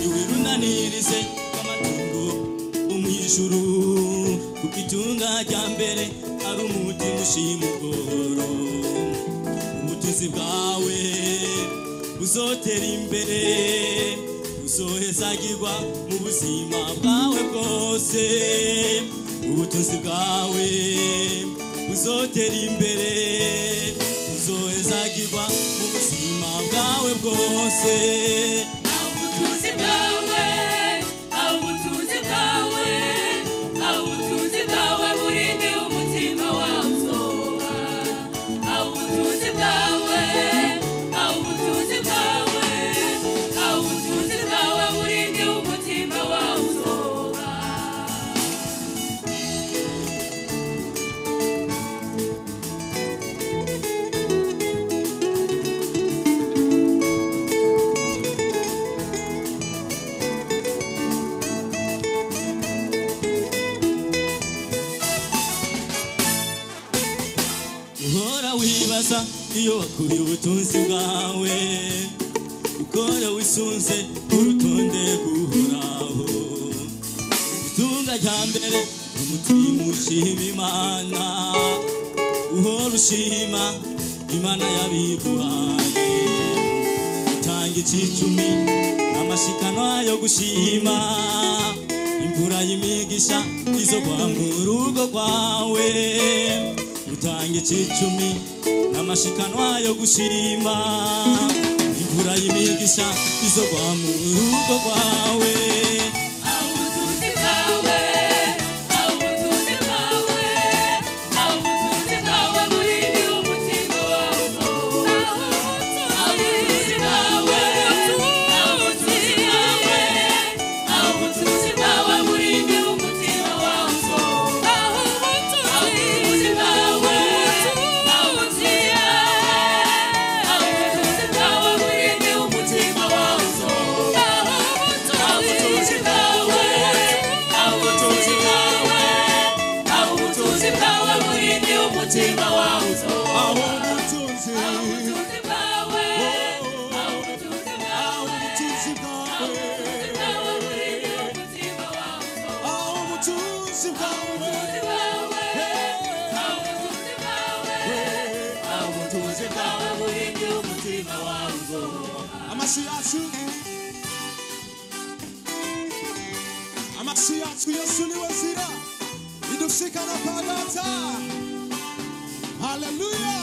Iwirunanirize kw'amatungo yo mw'ijuru, kuko itunga rya mbere ari umutima ushima ubworo. Ubutunzi bwawe buzotera imbere, uzohezagirwa mu buzima bwawe bwose. Ubutunzi bwawe buzotera imbere, uzohezagirwa mu buzima bwawe bwose. Aho ubutunzi bwawe, aho ubutunzi bwawe, aho ubutunzi bwawe burinde umutima wawe uzoba. Aho ubutunzi bwawe, aho ubutunzi bwawe, aho ubutunzi bwawe burinde umutima wawe uzoba. Uhora wibaza iyo wakuye ubutunzi bwawe, ukora wisunze urutonde guhoraho. Itunga rya mbere umutima ushima Imana, uhora ushima Imana yabiguhaye. Utanga icicumi N'amashikanwa yo gushima imvura y'imigisha izogwa mu rugo rwawe. Utanga icicumi n'amashikanwa yo gushima imvura y'imigisha izogwa mu rugo rwawe. Amasi yacu Yesu niwe nzira idushikana kwa Data. Haleluya.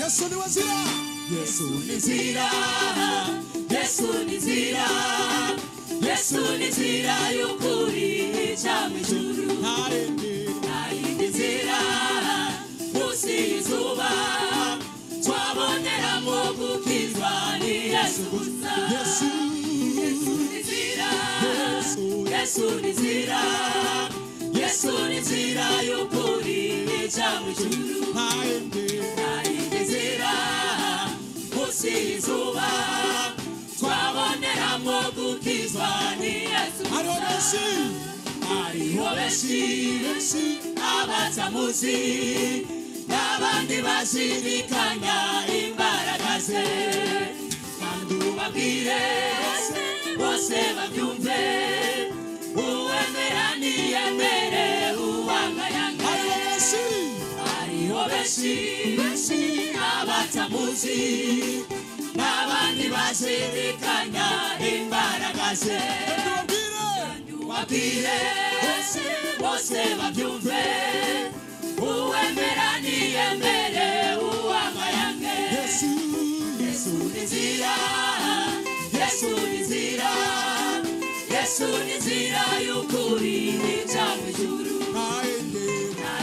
Yesu niwe nzira. Yesu ni nzira. Yesu ni nzira. Yesu ni nzira y'ukuri ija mw'ijuru. Nta yindi nzira munsi y'izuba twaboneramo gukizwa ni Yesu gusa. Yesu ni nzira. Yesu ni nzira. Yesu ni nzira y'ukuri ija mw'ijuru. Nta yindi nzira munsi y'izuba twaboneramo gukizwa ni Yesu gusa. Hariho benshi abatamuzi n'abandi bashidikanya imbaraga ze, kandi ubabwire bose babyumve, uwemera niyemere uwangayange. Hariho benshi abatamuzi n'abandi bashidikanya imbaraga ze, kandi ubabwire bose babyumve, uwemera niyemere uwangayange. Yesu ni nzira. Yesu ni nzira. Yesu ni nzira y'ukuri ija mw'ijuru. Nta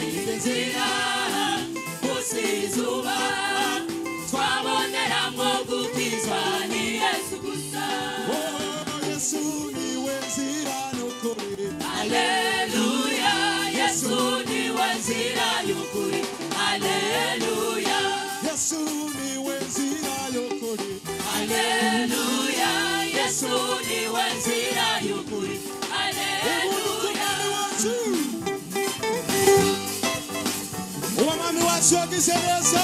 yindi nzira munsi y'izuba twaboneramo gukizwa ni Yesu gusa. Yesu niwe nzira n'ukuri. Haleluya. Yesu niwe nzira y'ukuri. Haleluya. Yesu niwe nzira y'ukuri. Haleluya. Yesu niwe nzira y'ukuri. Haleluya. Uwo mwami wacu yagize neza,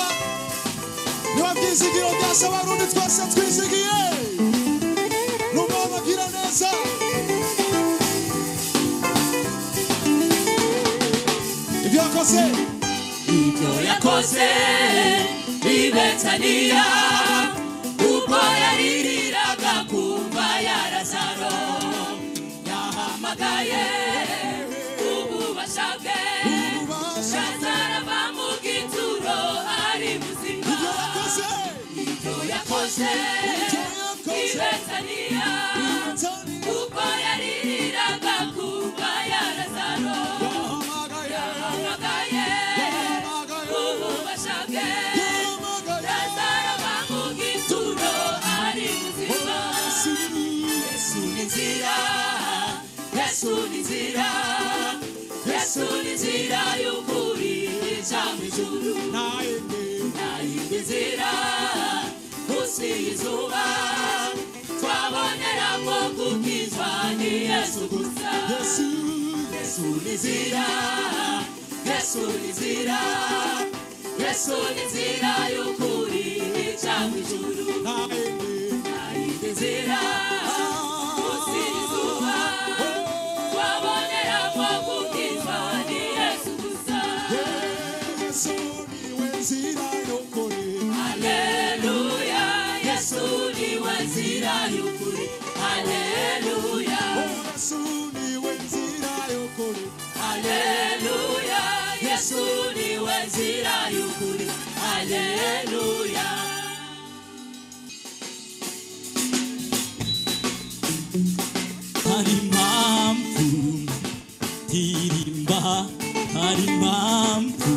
niwe byizigiro byose Abarundi twese twizigiye, ni umwami agira neza. Ibyo yakoze, ibyo yakoze i Betaniya, ubwo yaririraga kumva ya Lazaro, yahamagaye ububasha bwe, Lazaro ava mu gituro ari muzima. Ibyo yakoze, Ibyo yakoze i Betaniya, ubwo yaririraga kumva ya Lazaro, yahamagaye ububasha bwe, Lazaro ava mu gituro ari muzima. Yesu ni nzira. Yesu ni nzira. Yesu ni nzira y'ukuri ija mw'ijuru. Nta yindi nzira munsi y'izuba twaboneramo gukizwa ni Yesu gusa. Yesu ni nzira. Yesu ni nzira. Yesu ni nzira y'ukuri ija mw'ijuru. Nta yindi nzira munsi y'izuba twaboneramo gukizwa ni Yesu gusa. Yesu niwe nzira Yesu niwe nzira y'ukuri, haleluya. Hari impamvu ndirimba, hari impamvu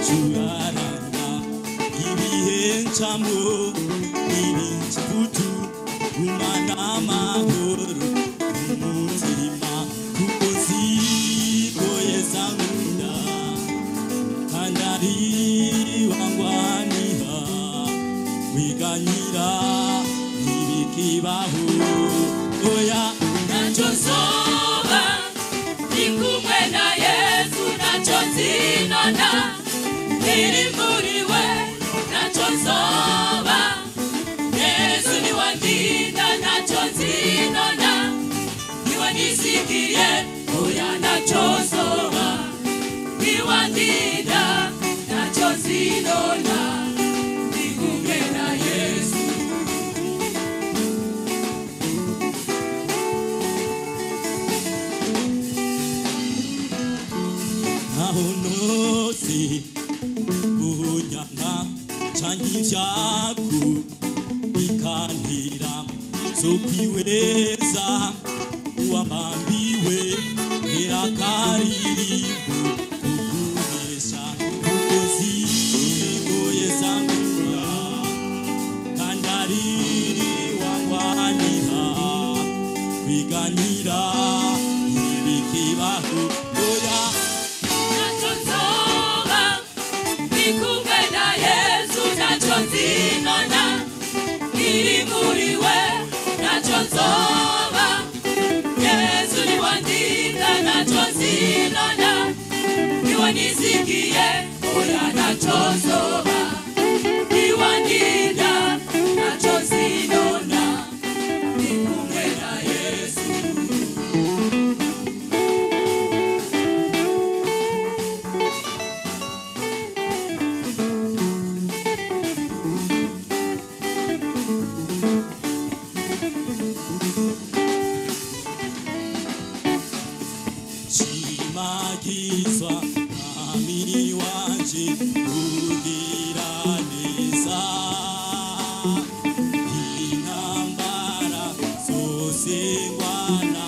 curaranga ibihe ncamwo n'ibinjibutu gumana amahoro umutima kuko nziko Yesu ankunda kandi ari wangwanira wiganyira ntibikibaho oya. Ntacyo nzoba ndi kumwe na Yesu, ntacyo nzinona nkiri muri we, ntacyo nzoba Yesu niwe andinda, ntacyo nzinona niwe nizigiye, oya ntacyo nzoba niwe andinda, ntacyo nzinona ndi kumwe na Yesu. Aho nose ubunyanga canke ivyago bikantera nzokwiweza uwabambiwe ntirakaririmbo kukunesha kuko nziko Yesu ankunda kandi ari wangwanira kwiganyira ntibikibaho oya. Ntacyo nzoba ndi kumwe na Yesu, ntacyo nzinona nkiri muri we, ntacyo nzoba Yesu niwe andinda, ntacyo nzinona niwe nizigiye, oya ntacyo nzoba niwe andinda, ntacyo nzinona ndi kumwe na Yesu. Shimagizwa mwami wanje ugira neza intambara zose ngwana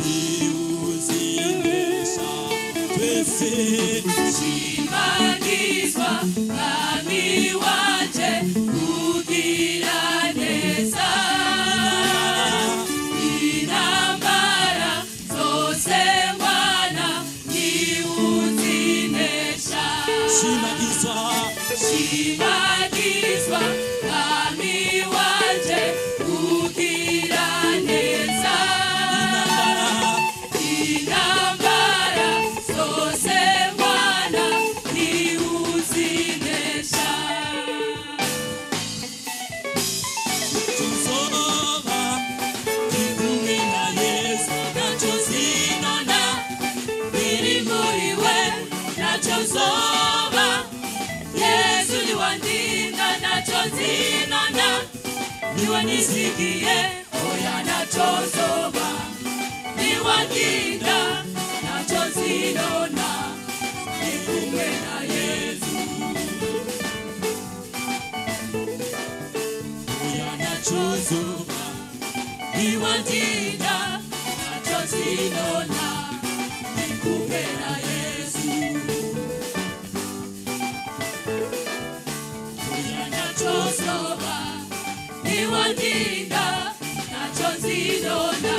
niwuzinesha twese. Shimagizwa mwami wanje ugira neza intambara zose ngwana niwuzinesha. Shimagizwa, Shimagizwa mwami wanje ugira neza intambara zose ngwana niwuzinesha. Tuzoba ndi kumwe na Yesu, Ntacyo nzinona biri muri we, ntacyo nzoba Yesu niwe andinda, ntacyo nzinona niwe nizigiye, oya ntacyo nzoba niwe andinda, ntacyo nzinona ndi kumwe na Yesu. Oya ntacyo nzoba Niwe andinda, ntacyo nzinona ndi kumwe na Yesu. Oya ntacyo nzoba niwe andinda, ntacyo nzinona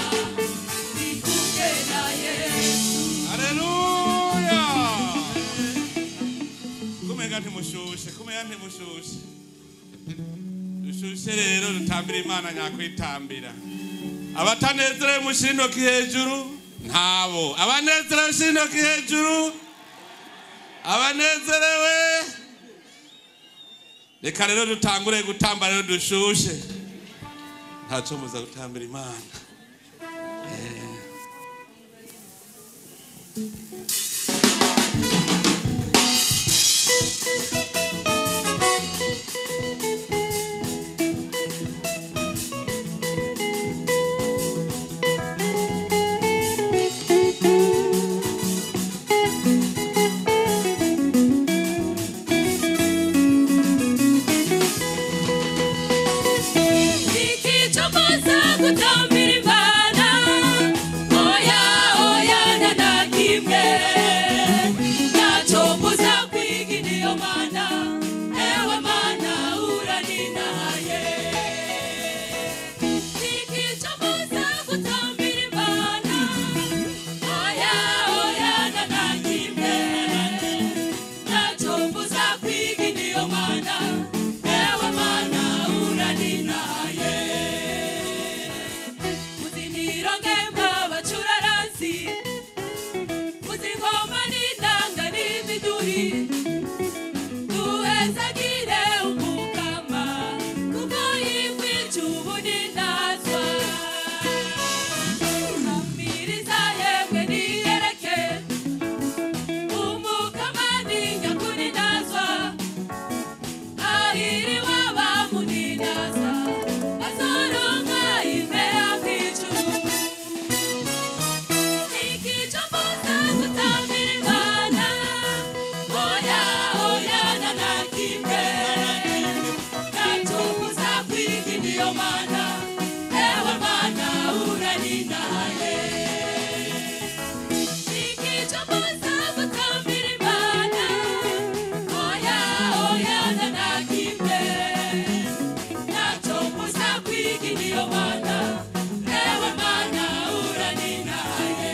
ndi kumwe na Yesu. Haleluya! Kumenga ntimushushe, kumenga ntimushushe. Dushushe rero dutambira Imana nyakwitambira. Abatanezerewe mushire intoki hejuru, ntabo. Abanezerewe mushire intoki hejuru. Abanezerewe. Reka rero dutangure gutamba rero dushushe. Ntaco muza gutambira Imana. Thank Oya oya nanakimwe ntacyo mbuza kwiga niyo mana ewe mana uranindaye ikico mbuza gutambira Imana oya oya nanakimwe ntacyo mbuza kwiga niyo mana ewe mana uranindaye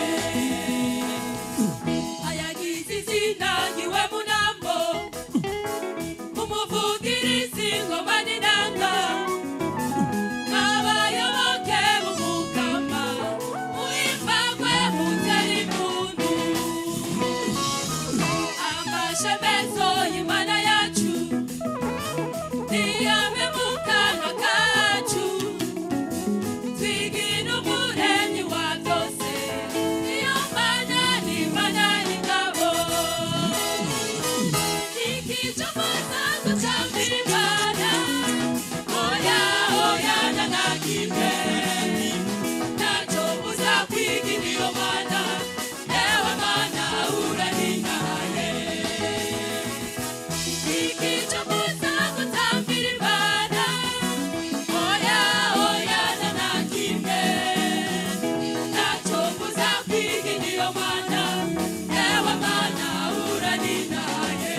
ayagize izina nyiwe munambo umuvugirizi ingoma n'inanga n'abayoboke b'umukama muhimbagwe mutera impundu amashemezo y'Imana yacu niyame mu kanwa kacu twigina umuremyi wa byose niyo mana ni Imana y'ingabo ikico mbuza gutambira Imana oya oya nanakimwe ntacyo mbuza kwiga niyo mana ewe mana uranindaye ikico mbuza gutambira Imana oya oya nanakimwe ntacyo mbuza kwiga niyo mana ewe mana uranindaye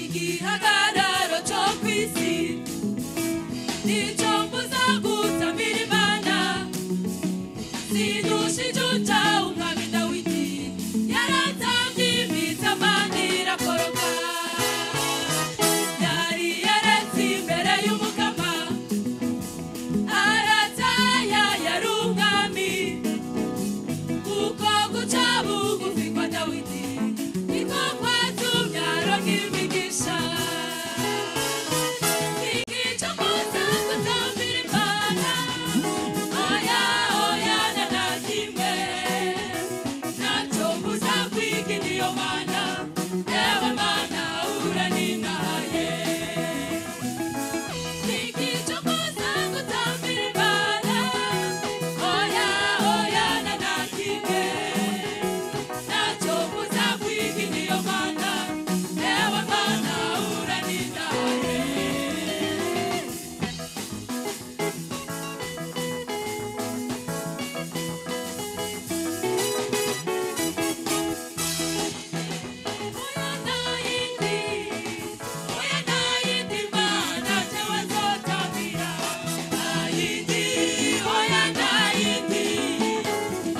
Igihagararo cyo ku isi nicyo mbuza gutambira Imana sindusha ijuja umwami Dawidi yaratambye imitamani irakoroka yari yaretse imbere y'umukama arataya yari umwami kuko guca bugufi kwa Dawidi niko kwatumye aronka imigisha ikico mbuza gutambira Imana oya oya nanakimwe ntacyo mbuza kwiga niyo mana ewe mana uranindaye ikico mbuza gutambira Imana oya oya nanakimwe ntacyo mbuza kwiga niyo mana ewe mana uranindaye Oya nayindi, oya nayindi mana jewe nzotambira. Nayindi, oya nayindi,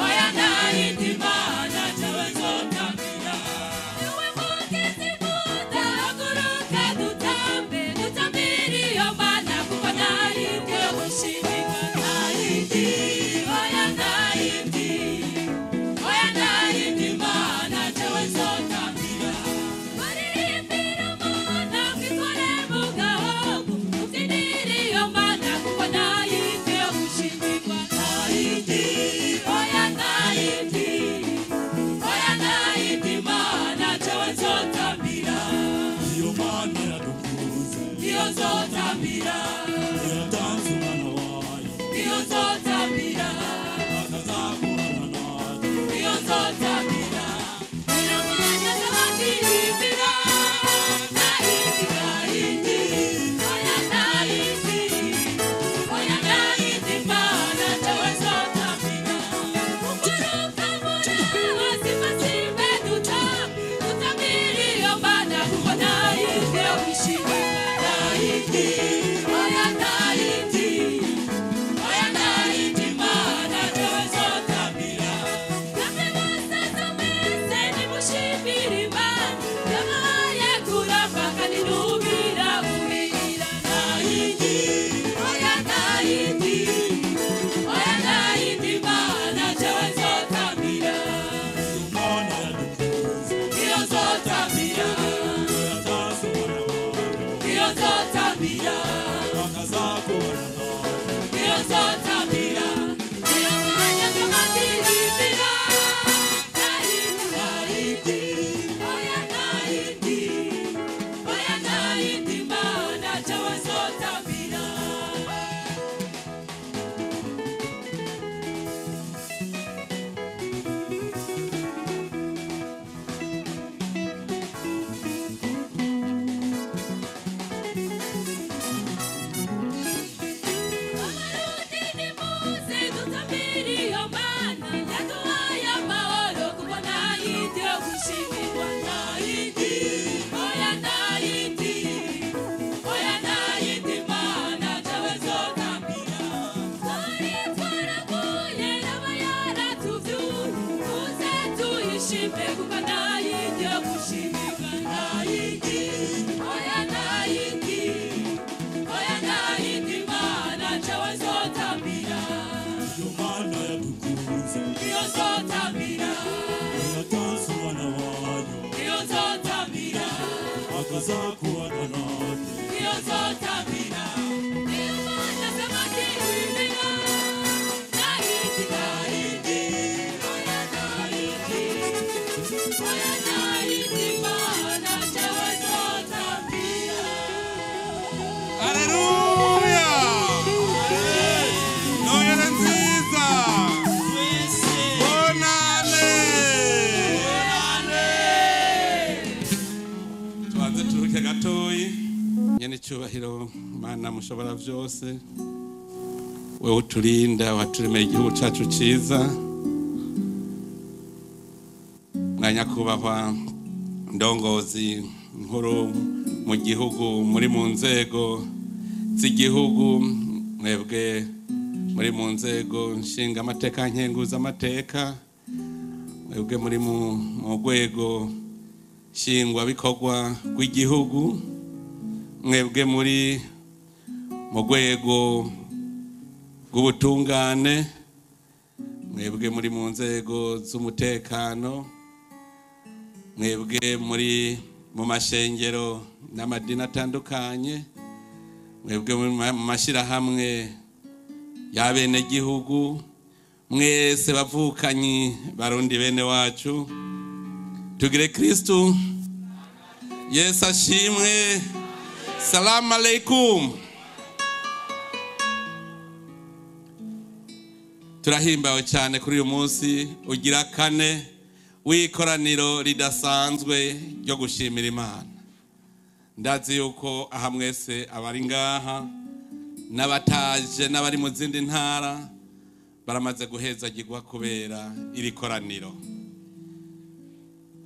oya nayindi mana jewe nzotambira. Niwe mugizi nkunda, haguruka dutambe, dutambire iyo mana kuko nayindi yo gushimika. Nayindi, oya nayindi, oya nayindi mana jewe nzotambira. Baririmbira Mana mwikore mu gahogo, mubyinire iyo mana kuko nayindi yo gushimikwa. Nayindi, oya nayindi, oya nayindi mana jewe nzotambira. Iyo mana yadukuze Iyo nzotambira, yatanze umwana wayo iyo nzotambira, akazakurana natwe iyo nzotambira. Iyo mana z'abakirimbira, nayindi, nayindi, oya nayindi, oya nayindi mana jewe nzotambira. Muguruka muraho simbasimbe duta, dutambire iyo mana kuko nayindi yo gushimira. Nayindi, oya nayindi, oya nayindi mana jewe nzotambira. Namwe basaza mwese nimushimire Imana, yabahaye kuramba kandi n'ubira buhira. Nayindi, oya nayindi, oya nayindi mana jewe nzotambira. Iyo mana yadukuze Iyo nzotambira, yatanze umwana wayo iyo nzotambira. Kuko ntayindi yo gushimirwa, ntayindi, oya ntayindi, oya ntayindi Mana jewe nzotambira. Iyo Mana yadukunze, Iyo nzotambira, yatanze umwana wayo, iyo nzotambira, akazakubana natwe. Iyo nzotambira. Iyo Mana z'amakirwimena, ntayindi, ntayindi, oya ntayindi, oya ntayindi Mana jewe nzotambira. Haleluya! Noheli nziza! Bonane! Tubanze turuke gatoyi. Nyene icyubahiro Mana mushobora byose, wewe uturinda waturemeye igihugu cacu ciza, mwanyakubahwa ndongozi nkuru mu gihugu, muri mu nzego z'igihugu, mwebwe muri mu nzego nshingamateka, nkenguzamateka, mwebwe muri mu rwego nshingwabikorwa rw'igihugu, mwebwe muri mu rwego rw'ubutungane, mwebwe muri mu nzego z'umutekano, mwebwe muri mu mashengero n'amadini atandukanye, mwebwe muri mu mashyirahamwe y'abenegihugu, mwese bavukanyi barundi bene wacu, tugire Kristu Yesu ashimwe. Salamu alaikum. Turahimbawe cyane kuri uyu munsi ugira kane w'ikoraniro ridasanzwe ryo gushimira Imana. Ndazi yuko aha mwese abari ngaha n'abataje n'abari mu zindi ntara baramaze guhezagirwa kubera iri koraniro.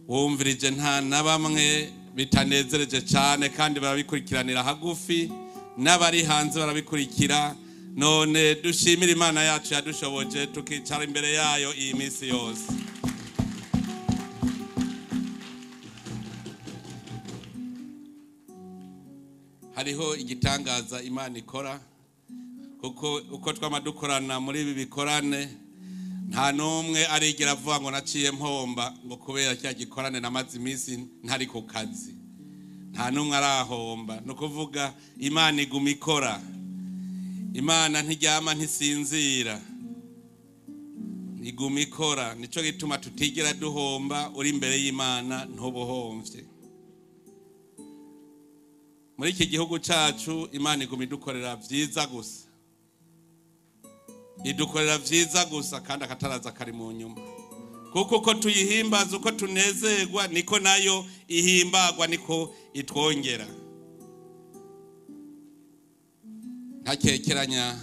Wumvirije nta na bamwe bitanezereje cyane, kandi barabikurikiranira hagufi, n'abari hanze barabikurikira. None dushimire Imana yacu yadushoboje tukicara imbere yayo iyi minsi yose. Hariho igitangaza Imana ikora, kuko uko twama dukorana muri ibi bikorane, nta n'umwe arigera avuga ngo naciye mpomba ngo kubera cya gikorane namaze iminsi ntari ku kazi. Nta n'umwe arahomba. Ni ukuvuga Imana iguma ikora. Imana ntiryama ntisinzira, iguma ikora. Nico gituma tutigera duhomba. Uri imbere y'Imana ntubuhomvye. Muri iki gihugu cacu Imana iguma idukorera vyiza gusa, idukorera vyiza gusa, kandi akataraza kari mu nyuma. Kuko uko tuyihimbaza, uko tunezerwa, niko nayo ihimbagwa, niko itwongera. Ntakekeranya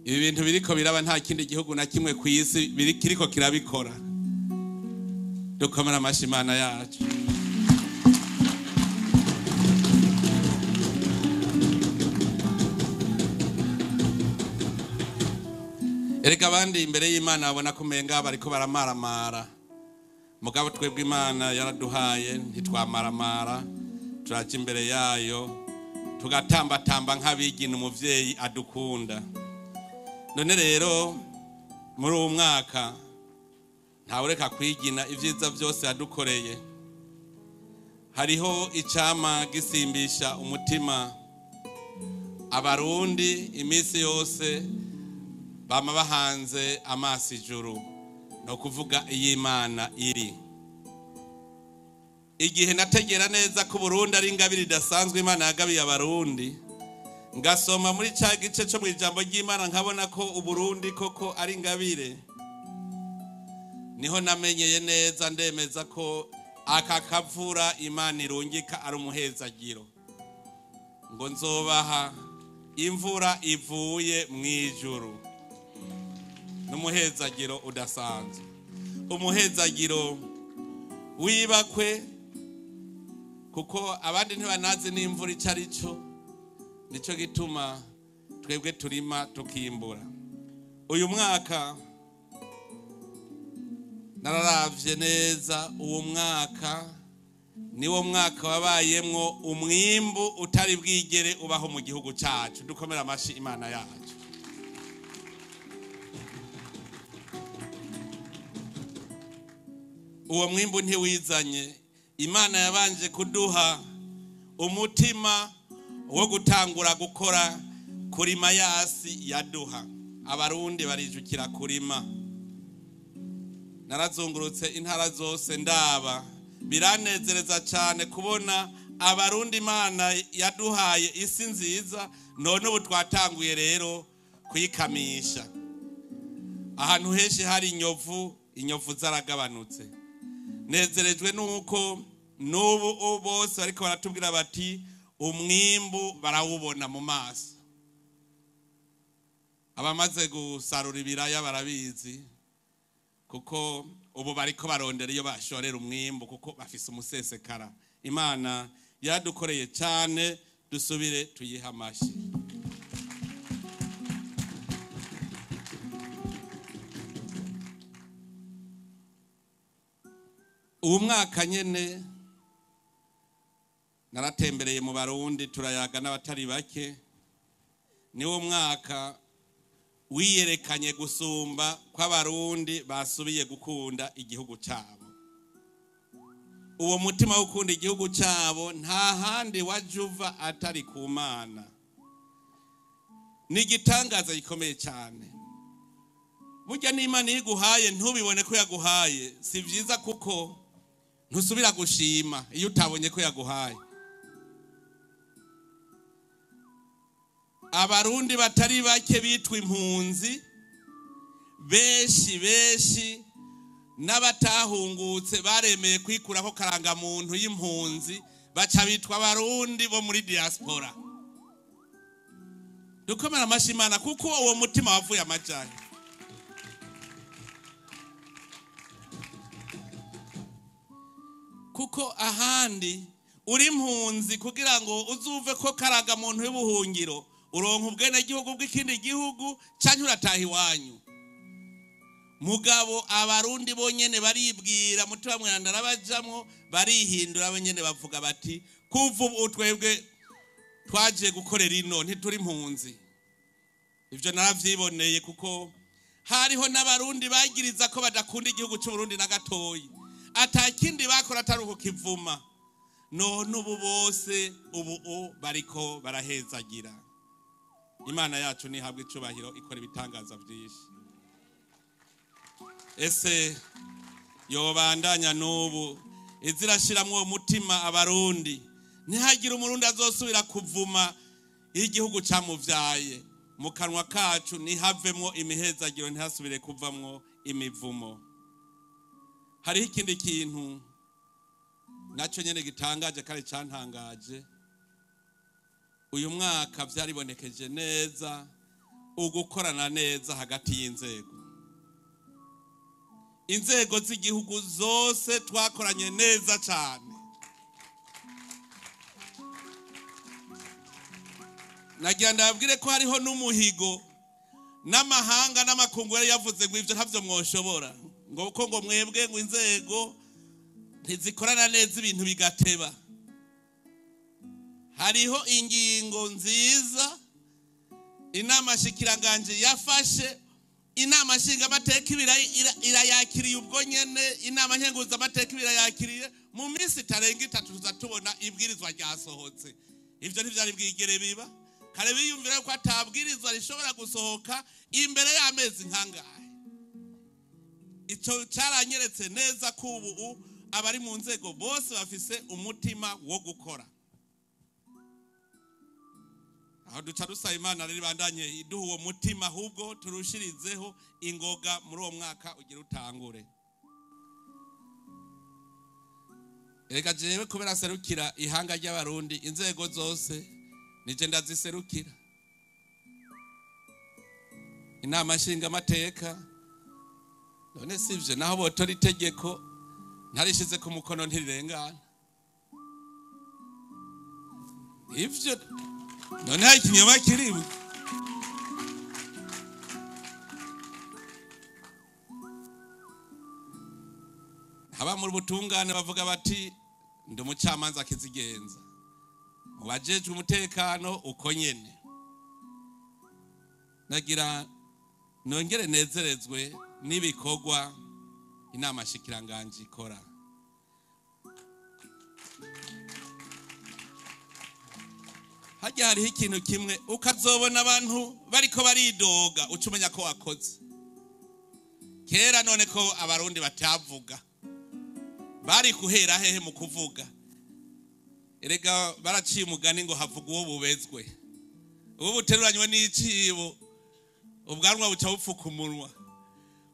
ibi bintu biriko biraba, nta kindi gihugu na kimwe ku isi kiriko kirabikora. Dukomera amashi Imana yacu. Erega abandi imbere y'Imana babona ko umenga bariko baramaramara, mugabo twebwe Imana yaraduhaye ntitwamaramara, turaja imbere yayo tugatambatamba nk'abigina umuvyeyi adukunda. None rero muri uwu mwaka ntawureka kwigina ivyiza vyose yadukoreye. Hariho icama gisimbisha umutima abarundi iminsi yose bama bahanze amaso ijuru, no kuvuga iyi Imana iri. Igihe nategera neza ko Burundi ari ingabire idasanzwe Imana yagabiye abarundi, ngasoma muri ca gice co mu ijambo ry'Imana nkabona ko Uburundi koko ari ingabire, niho namenyeye neza ndemeza ko aka kavura Imana irungika ari umuhezagiro, ngo nzobaha imvura ivuye mu ijuru. N'umuhezagiro udasanzwe, umuhezagiro wibakwe, kuko abandi ntibanazi n'imvura ico ari cyo. Nico gituma twebwe turima tukimbura. Uyu mwaka Nararavye neza, uwo mwaka niwo mwaka wabayemwo umwimbu utari bwigere ubaho mu gihugu cacu. Dukomera amashi Imana yacu. Uwo mwimbu ntiwizanye, Imana yabanje kuduha umutima wo gutangura gukora kurima yasi yaduha. Abarundi barijukira kurima. Narazungurutse intara zose ndaba, biranezereza cyane kubona Abarundi Imana yaduhaye isi nziza, none ubu twatanguye rero kuyikamisha. Ahantu henshi hari inyovu, inyovu zaragabanutse. Nezerejwe nuko n'ubu bose bariko baratubwira bati umwimbu barawubona mu maso. Abamaze gusarura ibiraya barabizi, kuko ubu bariko barondera iyo bashorera umwimbu, kuko bafise umusesekara. Imana yadukoreye cyane, dusubire tuyihe amashi. Uwo mwaka nyene naratembereye mu Barundi, turayaga n'abatari bake. Niwo mwaka wiyerekanye gusumba kw'Abarundi basubiye gukunda igihugu cyabo. Uwo mutima wo gukunda igihugu cyabo nta handi wajuva atari ku Mana. Ni igitangaza gikomeye cyane. Burya n'Imana iguhaye ntubibone ko yaguhaye, si vyiza, kuko ntusubira gushima iyo utabonye ko yaguhaye. Abarundi batari bake bitwa impunzi, benshi benshi n'abatahungutse baremeye kwikuraho karangamuntu y'impunzi, baca bitwa Abarundi bo muri diaspora. Dukomera amashi Imana, kuko uwo mutima wavuye amajyanye. Kuko ahandi uri impunzi kugira ngo uzuve ko karangamuntu y'ubuhungiro, uronka ubwenegihugu bw'ikindi gihugu canke urataha iwanyu. Mugabo Abarundi bonyene baribwira, mutima mweranda arabajamwo, barihindura bonyene bavuga bati kuva ubu twebwe twaje gukorera ino, ntituri impunzi. Ivyo naravyiboneye, kuko hariho n'Abarundi bagiriza ko badakunda igihugu c'u Burundi na gatoyi, atakindi bakora atari ukukivuma. None ubu bose ubu bariko barahezagira. Imana yacu nihabwe icubahiro, ikora ibitangaza vyinshi. Ese yobandanya n'ubu izirashiramwo uwo mutima Abarundi, ntihagire Umurundi azosubira kuvuma igihugu camuvyaye. Mu kanwa kacu ntihavemwo imihezagiro, ntihasubire kuvamwo imivumo. Hariho ikindi kintu nacyo nyene gitangaje kandi cantangaje. Uyu mwaka vyaribonekeje neza ugukorana neza hagati y'inzego. Inzego z'igihugu zose twakoranye neza cyane. Nagira ndababwire ko hariho n'umuhigo n'amahanga n'amakungu yari yavuze ngo ivyo ntavyo mwoshobora, ngo ko ngo mwebwe ngo inzego ntizikorana neza ibintu bigateba. Hariho ingingo nziza inama shikiranganje yafashe, inama nshingamateka irayakiriye ubwo nyene, inama nkenguzamateka ibirayakiriye. Mu minsi itarenga itatu tuza tubona ibwirizwa ryasohotse. Ivyo ntivyari bwigere biba. Kare biyumvira ko atabwirizwa rishobora gusohoka imbere y'amezi nkangahe. Ico caranyeretse neza ko ubu abari mu nzego bose bafise umutima wo gukora. Aho duca dusaba Imana rero ibandanye iduha uwo mutima, ahubwo turushirizeho ingoga muri uwo mwaka ugira utangure. Erega jewe kubera serukira ihanga ry'Abarundi, inzego zose nije ndaziserukira. Inama nshingamateka, none sivyo, naho botora itegeko ntarishize ku mukono ntirirengana. Ivyo none hari ikinyoma kirimo. Haba mu butungane bavuga bati ndi umucamanza akizigenza, mu bajejwe umutekano uko nyene. Nagira nongere nezerezwe n'ibikorwa inama nshikiranganji ikora. Hajya hariho ikintu kimwe ukazobona abantu bariko baridoga uca umenya ko wakoze. Kera none ko abarundi batavuga, bari guhera hehe mu kuvuga? Erega baraciye umugani ngo havuga uwo bubezwe. Ubu buteruranywe n'icibo, ubwanwa buca bupfuka umunwa.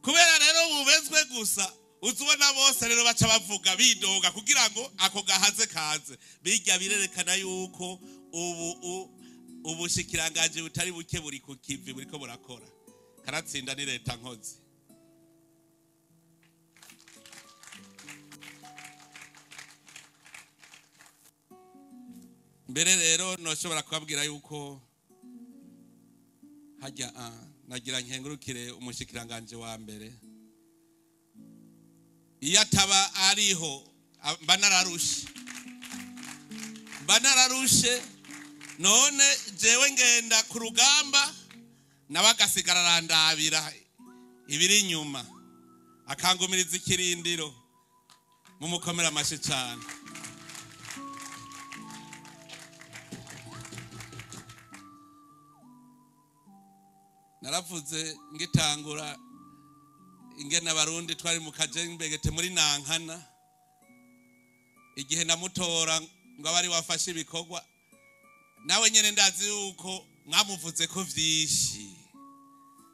Kubera rero bubezwe gusa, uzubona bose rero baca bavuga bidoga kugira ngo ako gahaze kaze. Bijya birerekana yuko ubu ubushikiranganji butari buke buri ku kivi buriko burakora. Karatsinda ni leta nkozi. Mbere rero noshobora kubabwira yuko hajya nagira nkengurukire umushikiranganje wa mbere. Iyo ataba ariho mba nararushe, mba nararushe. None jewe ngenda ku rugamba nawe agasigara arandabira ibiri inyuma, akangumiriza ikirindiro. Mumukomera amashi cyane. Naravuze ngitangura ingene abarundi twari mu kajembegete muri Nankana, igihe namutora ngo abari wafashe ibikorwa, nawe nyene ndazi yuko mwamuvuze ko vyinshi.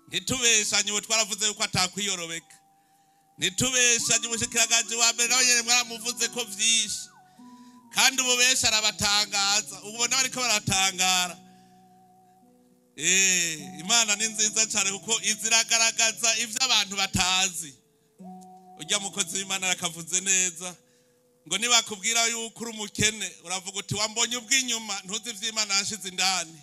Ntitubeshanye, ubu twaravuze yuko atakwiyorobeka. Ntitubeshanye, umushikiranganje wa mbere nawe nyene mwaramuvuze ko vyinshi, kandi ubu benshi arabatangaza, ubona bariko baratangara. Imana ni nziza cyane kuko iziragaragaza ivyo abantu batazi. Ujya mukozi w'Imana arakavuze neza ngo nibakubwira yuko uri umukene uravuga uti wambonye ubw'inyuma, ntuzi ivy'Imana yashize indani.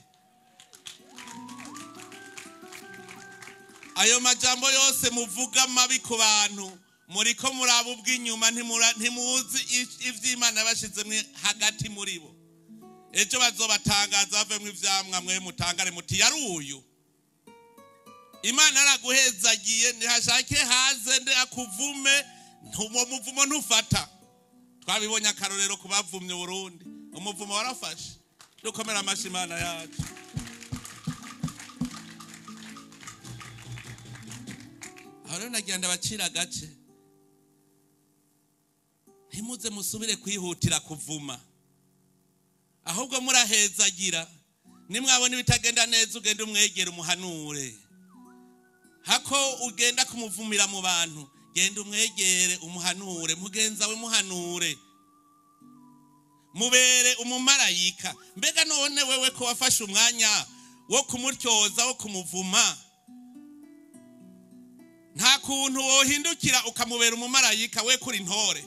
Ayo majambo yose muvuga mabi ku bantu, muriko muraba ubw'inyuma, ntimuzi ivy'Imana yabashizemwe hagati muri bo. Ejo bazobatangaza bavemwo ivyamwa, mwe mutangare muti yari uyu. Imana araguhezagiye, ntihashake haze nde akuvume, uwo muvumo ntufata. Twabibonye akarorero ku bavumye Burundi, umuvumo warafashe. Dukomera amashi Imana yacu. Aho rero nagira ndabacira agace, ntimuze musubire kwihutira kuvuma, ahubwo murahezagira. Nimwabona ibitagenda neza ugenda umwegera umuhanure. Hako ugenda kumuvumira mu bantu, genda umwegere umuhanure, mugenza we muhanure, mubere umumarayika. Mbega none wewe ko wafashe umwanya wo kumutyoza, wo kumuvuma, nta kuntu wohindukira ukamubera umumarayika we kuri ntore?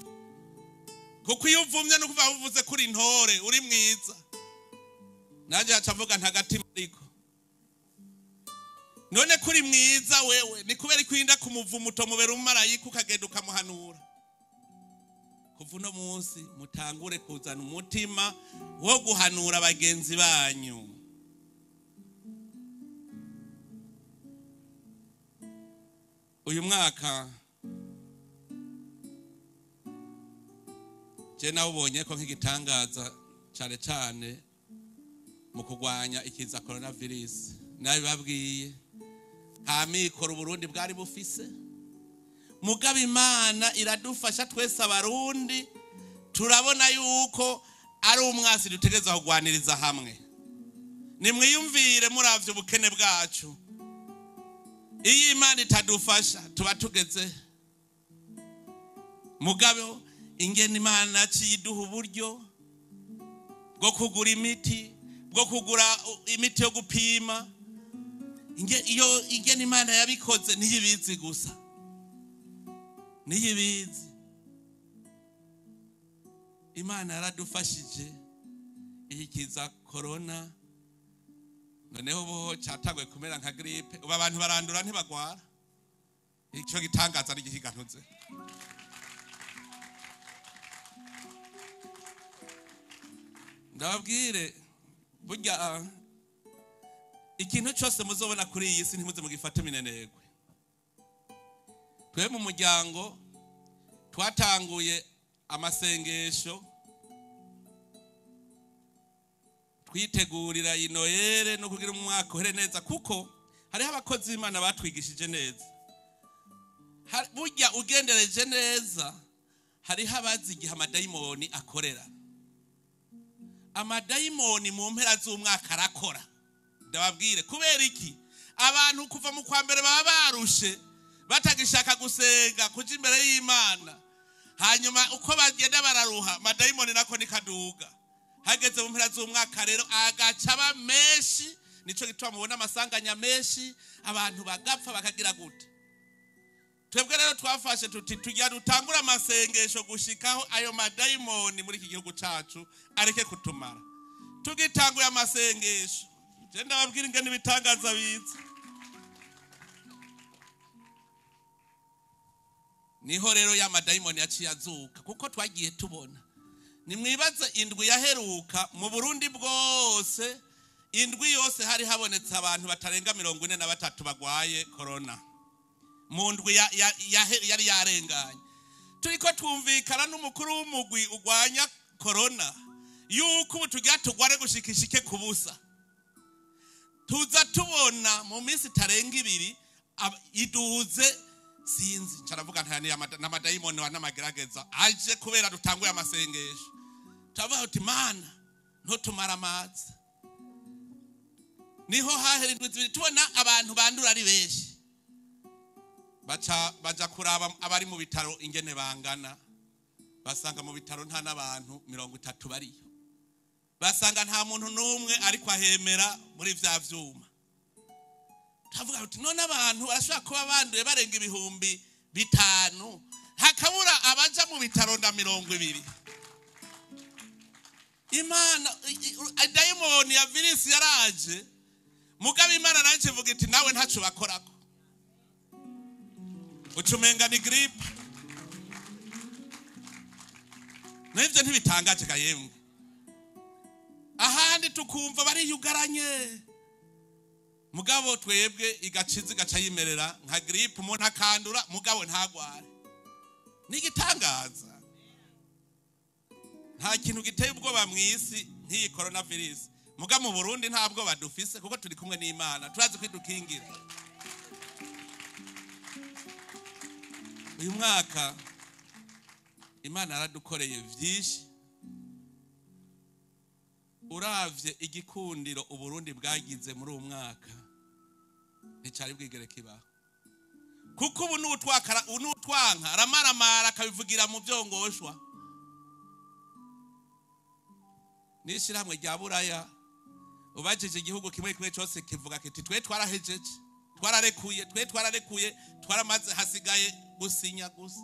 Kuko iyo uvumye no kuva uvuze kuri ntore uri mwiza. Naje acavuga ntagatima ariko. None kuri mwiza wewe ni kubera kwinda kumuvuma utomubera umumarayika ukagenda ukamuhanura. Kuva uno munsi mutangure kuzana umutima wo guhanura bagenzi banyu. Uyu mwaka je nawubonye ko nk'igitangaza cyane cyane mu kurwanya ikiza coronavirus. Nabibabwiye, nta mikoro Burundi bwari bufise, mugabo Imana iradufasha twese abarundi turabona yuko ari umwasi dutegereza kugwaniriza hamwe. Nimwiyumvire muravye ubukene bwacu, iyo Imana itadufasha tuba tugeze. Mugabo ingene Imana yaciye iduha uburyo bwo kugura imiti, bwo kugura imiti yo gupima. Iyo ingene Imana yabikoze ntiyibizi gusa, ntiyibizi. Imana yaradufashije ikiza corona, noneho ubu cyatanguye kumera nka grippe, ubu abantu barandura ntibagwara. Ico gitangaza ari igihigantuze. Ndababwire, burya ikintu cyose muzobona kuri iyi si ntimuze mugifate minenegwe. Twe mu muryango twatanguye amasengesho twitegurira iyi Noël no kugira umwaka uhere neza, kuko hariho abakozi b'Imana batwigishije neza. Burya ugendereje neza, hariho abazi igihe amadayimoni akorera. Amadayimoni mu mpera z'umwaka arakora. Ndababwire kubera iki? Abantu kuva mu kwa mbere baba barushe, batagishaka gusenga, kuja imbere y'Imana. Hanyuma uko bagenda bararuha, amadayimoni nako nikaduga. Hageze mu mpera z'umwaka rero agaca aba menshi. Nico gituma mubona amasanganya menshi, abantu bagapfa bakagira gute. Twebwe rero twafashe tuti tujya dutangura amasengesho gushikaho ayo madayimoni muri iki gihugu cacu areke kutumara. Tugitanguye amasengesho, je ndababwira ingene ibitangaza biza. Niho rero ya madayimoni yaciye azuka, kuko twagiye tubona. Nimwibaze indwi yaheruka mu Burundi bwose, indwi yose hari habonetse abantu batarenga 43 bagwaye corona. Mu ndwi yari yarenganye. Turiko twumvikana n'umukuru w'umugwi ugwanya corona yuko ubu tugira tugware gushikishike kubusa. Tuza tubona mu minsi itarenga ibiri iduze sinzi. Caravuga ntani n'amadayimoni wa n'amagerageza aje kubera dutanguye amasengesho. Turavuga uti Mana ntutumara amazi. Niho hahera indwi zibiri tubona abantu bandura ari benshi. Baja kuraba abari mu bitaro ingene bangana, basanga mu bitaro nta n'abantu 30 bariyo. Basanga nta muntu n'umwe ariko ahemera muri vya vyuma. Turavuga uti none abantu barashobora kuba banduye barenga 5000, hakabura abaja mu bitaro nda 20. Imana, dayimoni ya virisi yaraje, mugabo Imana nayo ivuga iti nawe ntaco bakorako. Ucumenga ni gripe. Nivyo ntibitangaje ga yemwe. Ahandi tukumva bariyugaranye, mugabo twebwe igaciza igaca yimerera nka gripe, umuntu akandura mugabo ntagware. Nigitangaza. Nta kintu giteye ubwoba mw'isi nk'iyi coronavirus. Mugabo mu Burundi nta bwoba dufise kuko turi kumwe n'Imana, turazi kwidukingira. Uyu mwaka Imana yaradukoreye vyinshi. Uravye igikundiro Uburundi bwagize muri uyu mwaka nticari bwigere kibaho. Kuko ubu n'utwanka aramaramara akabivugira mu vyongoshwa. N'ishirahamwe rya Buraya ubajije igihugu kimwe kimwe cyose kivuga kiti twe twarahejeje, twararekuye, twe twararekuye, twaramaze, hasigaye gusinya gusa.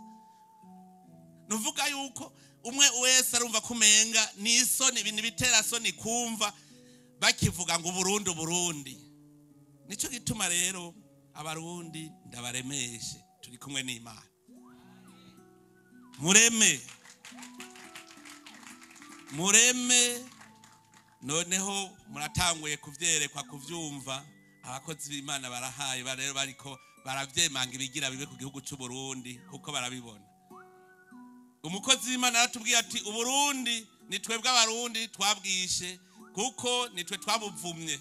Nuvuga yuko umwe wese arumva kumenga ni isoni, ibintu bitera soni kumva bakivuga ngo Burundi Burundi. Nico gituma rero abarundi ndabaremeshe, turi kumwe n'Imana. Mureme, mureme. Noneho muratanguye kuvyerekwa, kuvyumva. Abakozi b'Imana barahaye, rero bariko baravyemanga ibigira bibe ku gihugu c'u Burundi kuko barabibona. Umukozi w'Imana yaratubwiye ati Uburundi ni twebwe abarundi twabwishe kuko nitwe twabuvumye.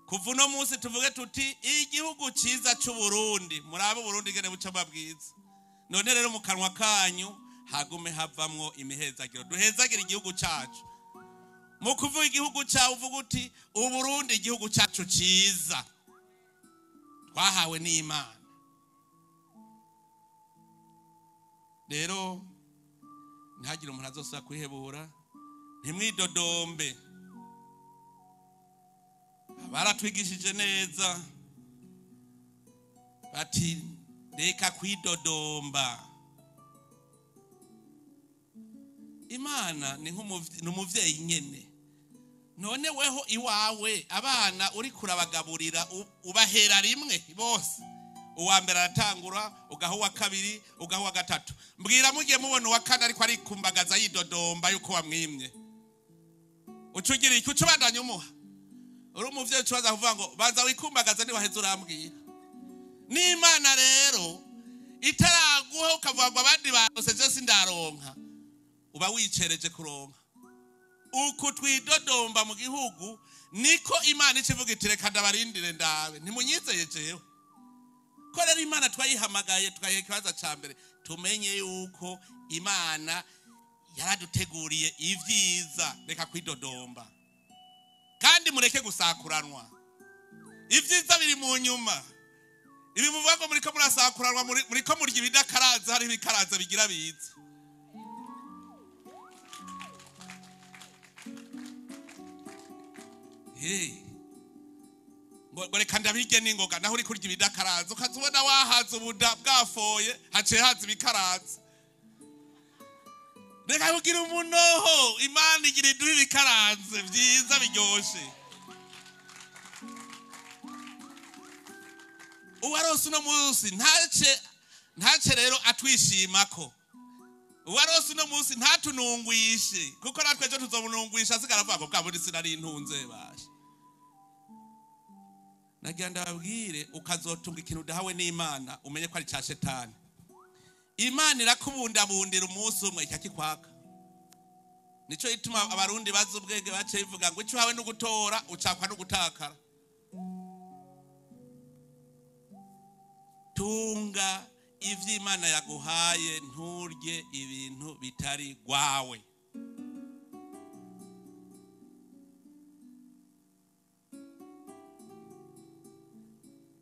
Kuva uno munsi tuvuge tuti igihugu ciza c'u Burundi, murabe Burundi gene buca babwiza. None rero mu kanwa kanyu hagume havamwo imihezagiro, duhezagire igihugu cacu. Mu kuvuga igihugu cyawe uvuga uti Uburundi igihugu cyacu ciza twahawe n'Imana. Rero ntihagire umuntu azosubira kwihebura, ntimwidodombe. Baratwigishije neza bati reka kwidodomba. Imana ni nk'umuvyeyi nyene. None weho iwawe abana uri kurabagaburira ubahera rimwe bose. Uwa mbere aratangura, ugaha uwa kabiri, ugaha uwa gatatu. Mbwira mugiye mubona uwa kane ariko arikumbagaza yidodomba yuko wamwimye. Ucugira iki? Uca ubandanya umuha. Uri umuvyeyi ucubaza kuvuga ngo banza wikumbagaze niwaheze urambwira. N'Imana rero itaraguha ukavuga ngo abandi barose je sindaronka, uba wicereje kuronka. Uku twidodomba mu gihugu niko Imana ikivuga iti reka ndabarindire ndabe, ntimunyizeye jewe. Ko rero Imana twayihamagaye tukayiha ikibanza ca mbere, tumenye yuko Imana yaraduteguriye ivyiza. Reka kwidodomba kandi mureke gusakuranwa. Ivyiza biri mu nyuma. Ibi muvuga ngo muriko murasakuranwa, muriko murya ibidakaraza, hariho ibikaraza bigira biza. Hey. Ngo reka ndabirye n'ingoga, naho uri kurya ibidakaraza ukaza ubona wahaze ubuda bwafoye, haciye haza ibikaraza. Reka kugira umunoho, Imana igira iduha ibikaranze vyiza biryoshe. Uwarose uno munsi ntace rero atwishimako. Uwarose uno munsi ntatunungwishe, kuko natwe ejo tuzomunungwisha asigara avuga ngo bwa bundi sinari ntunze basha. Nagira ndababwire, ukazotunga ikintu udahawe n'Imana umenye ko ari ca shetani. Imana irakubundabundira umunsi umwe ikakikwaka. Nico ituma abarundi bazi ubwenge bace bivuga ngo ico uhawe no gutora ucakwa no gutakara. Tunga ivyo Imana yaguhaye, nturye ibintu bitari gwawe.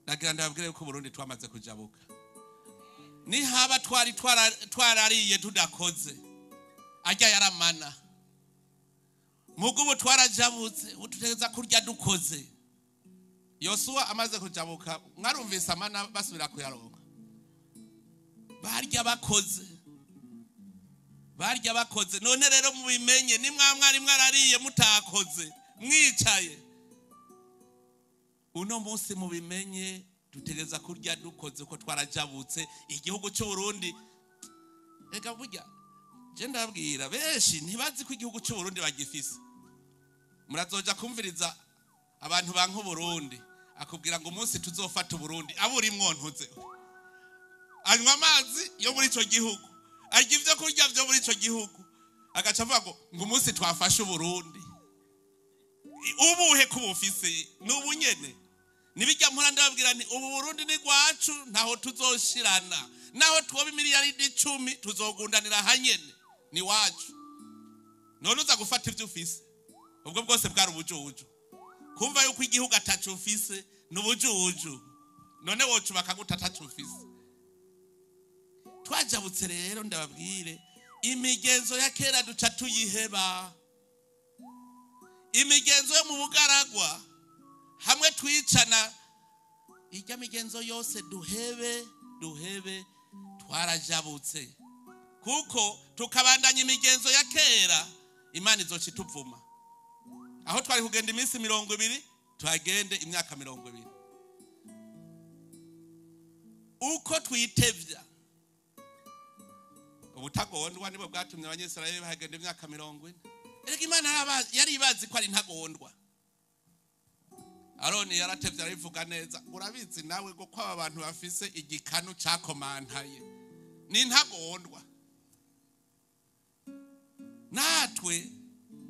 Nagira ndababwire ko Burundi twamaze kujabuka. Nihaba twari twarariye tudakoze, arya yaramana. Mugubu twarajabutse, ututegeza kurya dukoze. Yosuwa amaze kujabuka, mwarumvise amana basubira kuyaronka. Barya bakoze, barya bakoze. None rero mubimenye, ni mwamwari mwarariye mutakoze, mwicaye. Uno munsi mubimenye, dutegereza kurya dukoze uko twarajabutse. Igihugu cy'u Burundi, reka burya je ndabwira benshi ntibazi ko igihugu cy'u Burundi bagifise. Murazoja kumviriza abantu banka Burundi, akubwira ngo umunsi tuzofata Burundi aburi mwontuze, anywa amazi yo muri ico gihugu, arya ivyo kurya vyo muri ico gihugu, agaca avuga ngo umunsi twafashe Burundi. Ubuhe kubufise n'ubu nyene. Nibijya mpora ndababwira nti ubu Burundi ni gwacu, ntaho tuzoshirana, naho twoba imiliyaridi 10 tuzogundanira hanyene, ni wacu. None uza gufata ivyo ufise, ubwo bwose bwari ubujuju. Kumva yuko igihugu atacu ufise n'ubujuju, none wocubaka gute atacu ufise? Twajabutse rero ndababwire, imigenzo ya kera duca tuyiheba. Imigenzo yo mu bugaragwa hamwe twicana, ijya migenzo yose duhebe, duhebe, twarajabutse. Kuko tukabandanya imigenzo ya kera, Imana izoca ituvuma. Aho twari kugenda iminsi 20, tuhagende imyaka 20. Uko twitevya, ubutagondwa nibwo bwatumye Abanyisirayeli bahagenda imyaka 40. Erega Imana yari ibazi ko ari ntagondwa. Aroni yaratevye arabivuga neza, urabizi nawe ko aba bantu bafise igikanu cakomantaye ni ntagondwa. Natwe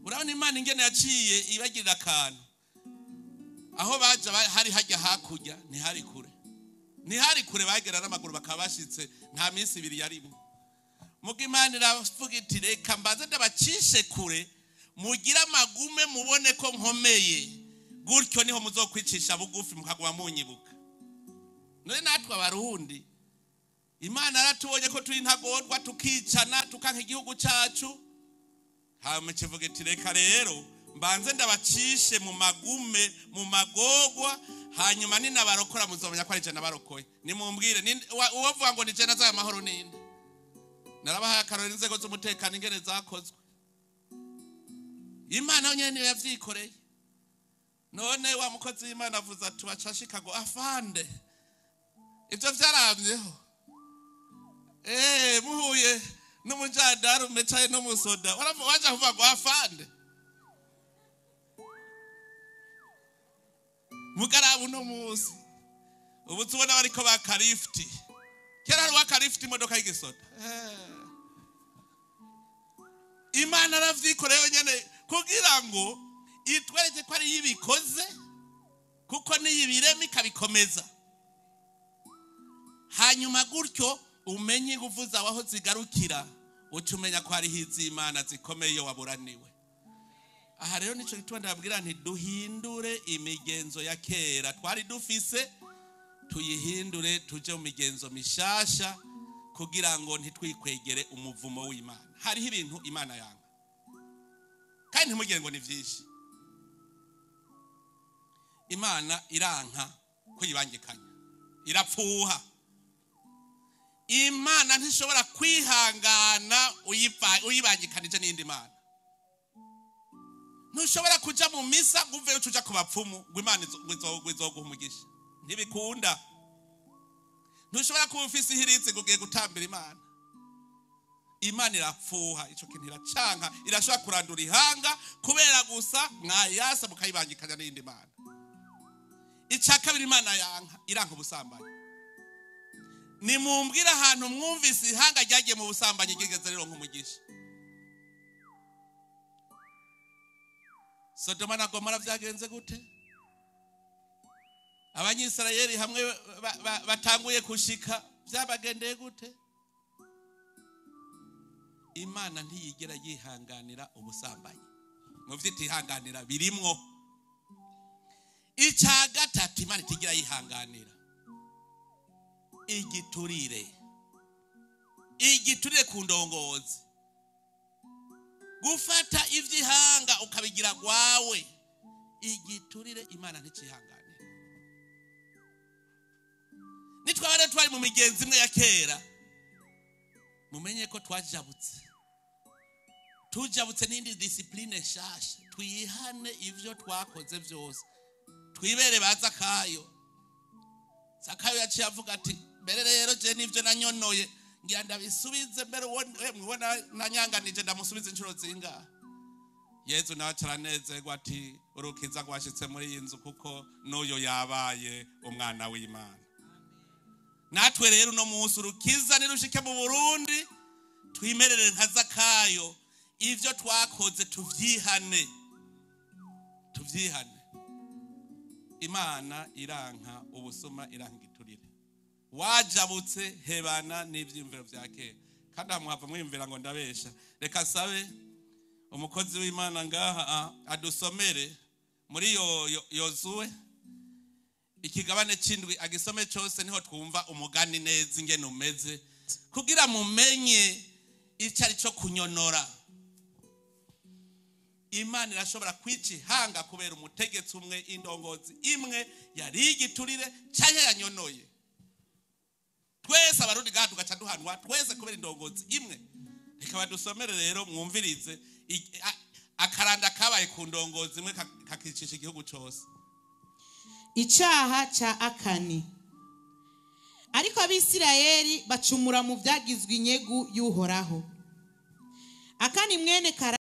urabona Imana ingene yaciye ibagirira akantu. Aho baja hari hajya hakurya, ntihari kure, ntihari kure, bagera n'amaguru bakaba bashitse, nta minsi ibiri yarimwo. Muga Imana iravuga iti reka mbanze ndabacishe kure, mugire amagume mubone ko nkomeye, gutyo niho muzokwicisha bugufi mukaguma munyibuka. None natwe abarundi Imana yaratubonye ko turi ntagondwa, tukicana, tukanka igihugu cacu. Hama kivuga iti reka rero mbanze ndabacishe mu magume, mu magogwa, hanyuma ninabarokora muzomenya ko ari je nabarokoye. Nimumbwire, uwovuga ngo ni je nazaye amahoro ninde? Narabahaye akarorero inzego z'umutekano ingene zakozwe. Imana yonyene niyo yavyikoreye. None wa mukozi w'Imana avuze ati bacashika ngo afande, ivyo vyaramyeho. Muhuye n'umujandarume canke n'umusoda, waja kuvuga ngo afande. Mugaraba uno munsi ubu tubona bariko ba karifti. Kera hari uwa karifti imodoka y'igisoda. Imana aravyikoreye yonyene kugira ngo itwereke ko ari yibikoze, kuko niyibirema ikabikomeza. Hanyuma gutyo umenye ingufu zawe aho zigarukira, uca umenya ko hariho iz'Imana zikomeye iyo waburaniwe. Aha rero nico gituma ndababwira nti duhindure imigenzo ya kera twari dufise, tuyihindure tuje mu migenzo mishasha kugira ngo ntitwikwegere umuvumo w'Imana. Hariho ibintu Imana yanga, kandi ntimugire ngo ni vyinshi. Imana iranka kuyibangikanya, irapfuha. Imana ntishobora kwihangana uyibangikanije n'iyindi mana. Ntushobora kuja mu misa ngo uveyo uca uja ku bapfumu ngo Imana izoguha umugisha, ntibikunda. Ntushobora kuba ufise ihiritsi ngo ugiye gutambira Imana. Imana irapfuha, ico kintu iracanka, irashobora kurandura ihanga kubera gusa mwayasa mukayibangikanya n'iyindi mana. Ica kabiri Imana yanka, iranka ubusambanyi. Nimumbwire ahantu mwumvise ihanga ryagiye mu busambanyi ryigeze rironka umugisha. Sodoma na Gomora vyagenze gute? Abanyisirayeli hamwe batanguye kushika vyabagendeye gute? Imana ntiyigera yihanganira ubusambanyi. Mu vyo itihanganira birimwo. Ica gatatu Imana itigera yihanganira igiturire. Igiturire ku ndongozi, gufata ivy'ihanga ukabigira gwawe. Igiturire Imana ntikihanganira. Nitwaba rero twari mu migenzo imwe ya kera, mumenye ko twajabutse, tujabutse n'indi discipline nshasha. Twihane ivyo twakoze vyose, twibere ba Zakayo. Zakayo yaciye avuga ati mbere rero je nivyo nanyonoye ngira ndabisubize, mbere uwo nanyanganije ndamusubize inshuro zingahe. Yezu nawe acaranezerwa ati urukiza rwashitse muri iyi nzu kuko n'uyo yabaye umwana w'Imana. Natwe rero uno munsi urukiza nirushike mu Burundi, twimerere nka Zakayo, ivyo twakoze tuvyihane, tuvyihane. Imana iranka ubusuma, iranka igiturire. Wajabutse hebana n'ivyiyumviro vya kera. Kandi aha muhava mwiyumvira ngo ndabesha. Reka sabe umukozi w'Imana ngaha adusomere muri Yozuwe ikigabane c'indwi, agisome cose, niho twumva umugani neza ingene umeze, kugira mumenye ico ari co kunyonora. Imana irashobora kwica ihanga kubera umutegetsi umwe, indongozi imwe yari igiturire canke yanyonoye. Twese abarundi ngaha tugaca duhanwa twese kubera indongozi imwe. Reka badusomere rero mwumvirize akaranda kabaye ku ndongozi imwe kakicisha igihugu cose. Icaha ca Akani. Ariko Abisirayeli bacumura mu vyagizwe inyegu y'Uhoraho. Akani mwene